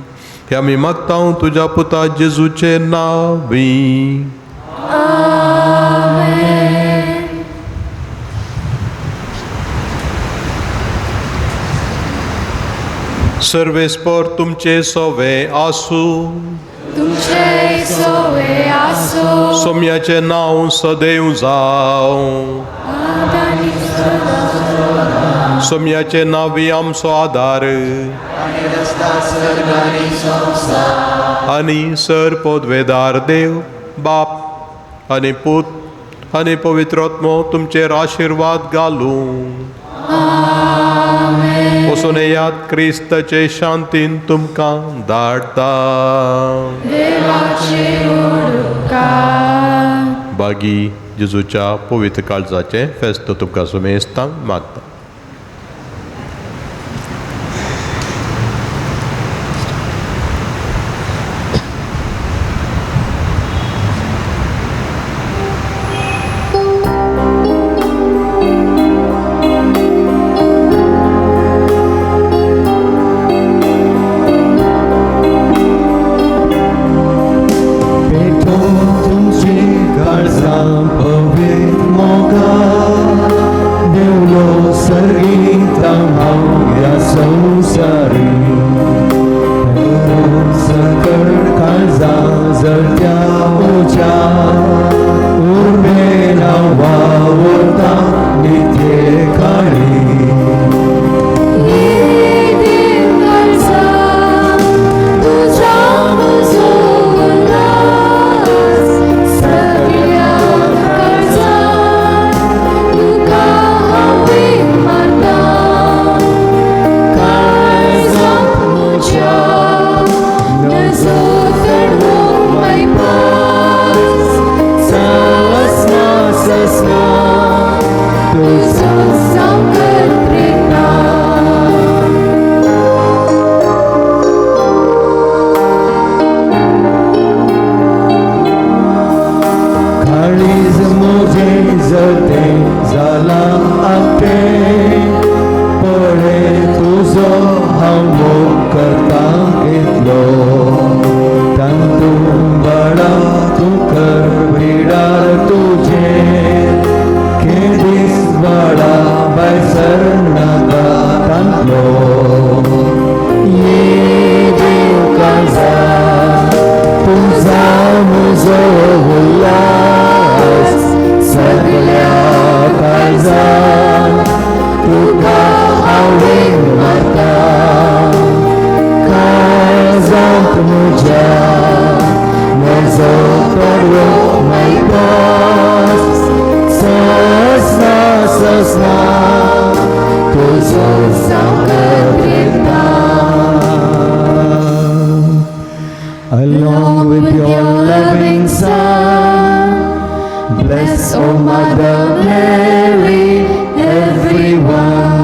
हे आमी मागता तुज्या पुता जेजूचे नांवी. सर्वेस्पर तुमचे सोवे आसूं. तुमचे सोवे आसूं. सोम्याचें नांव सदैव जावं. सोम्याचें नांवी आमचो आदार आनी सर पदवेदार देव बाप आनी पूत आनी पवित्र आत्मो तुमचेर आशिर्वाद घालूं. वचून येयात, क्रिस्ताचे शांतीन तुमकां धाडटा. बागी जेजूच्या पवित्र काळजाचें फेस्त तुमकां सुमेस्तांक मागता. पवित्र मोगा देवलो. काळीज. ये देव काळजा तुझा म्हजो उल्हास, सगळ्या काळजान तुका हांव वेंग मारता. काळजांत म्हज्या नजो चडोवंक मायपास, ससना ससना तुजो सांगत प्रेता. काळीज म्हजें जतें जालां आकटें, पळय तुजो हांव मोग करता कितलो. तातूंत बाळा तूं कर बिडार तुजें, खेदीस बाळा भायर सरनाका तांतलो. ये देव काळजा तुझा म्हजो उल्हास, सगळ्या काळजान तुका हांव वेंग मारता. काळजांत म्हज्या म्हजो तडवो मायपास, ससना ससना तुजो सांगत प्रेता. Along with your loving Son, bless, O Mother Mary, everyone.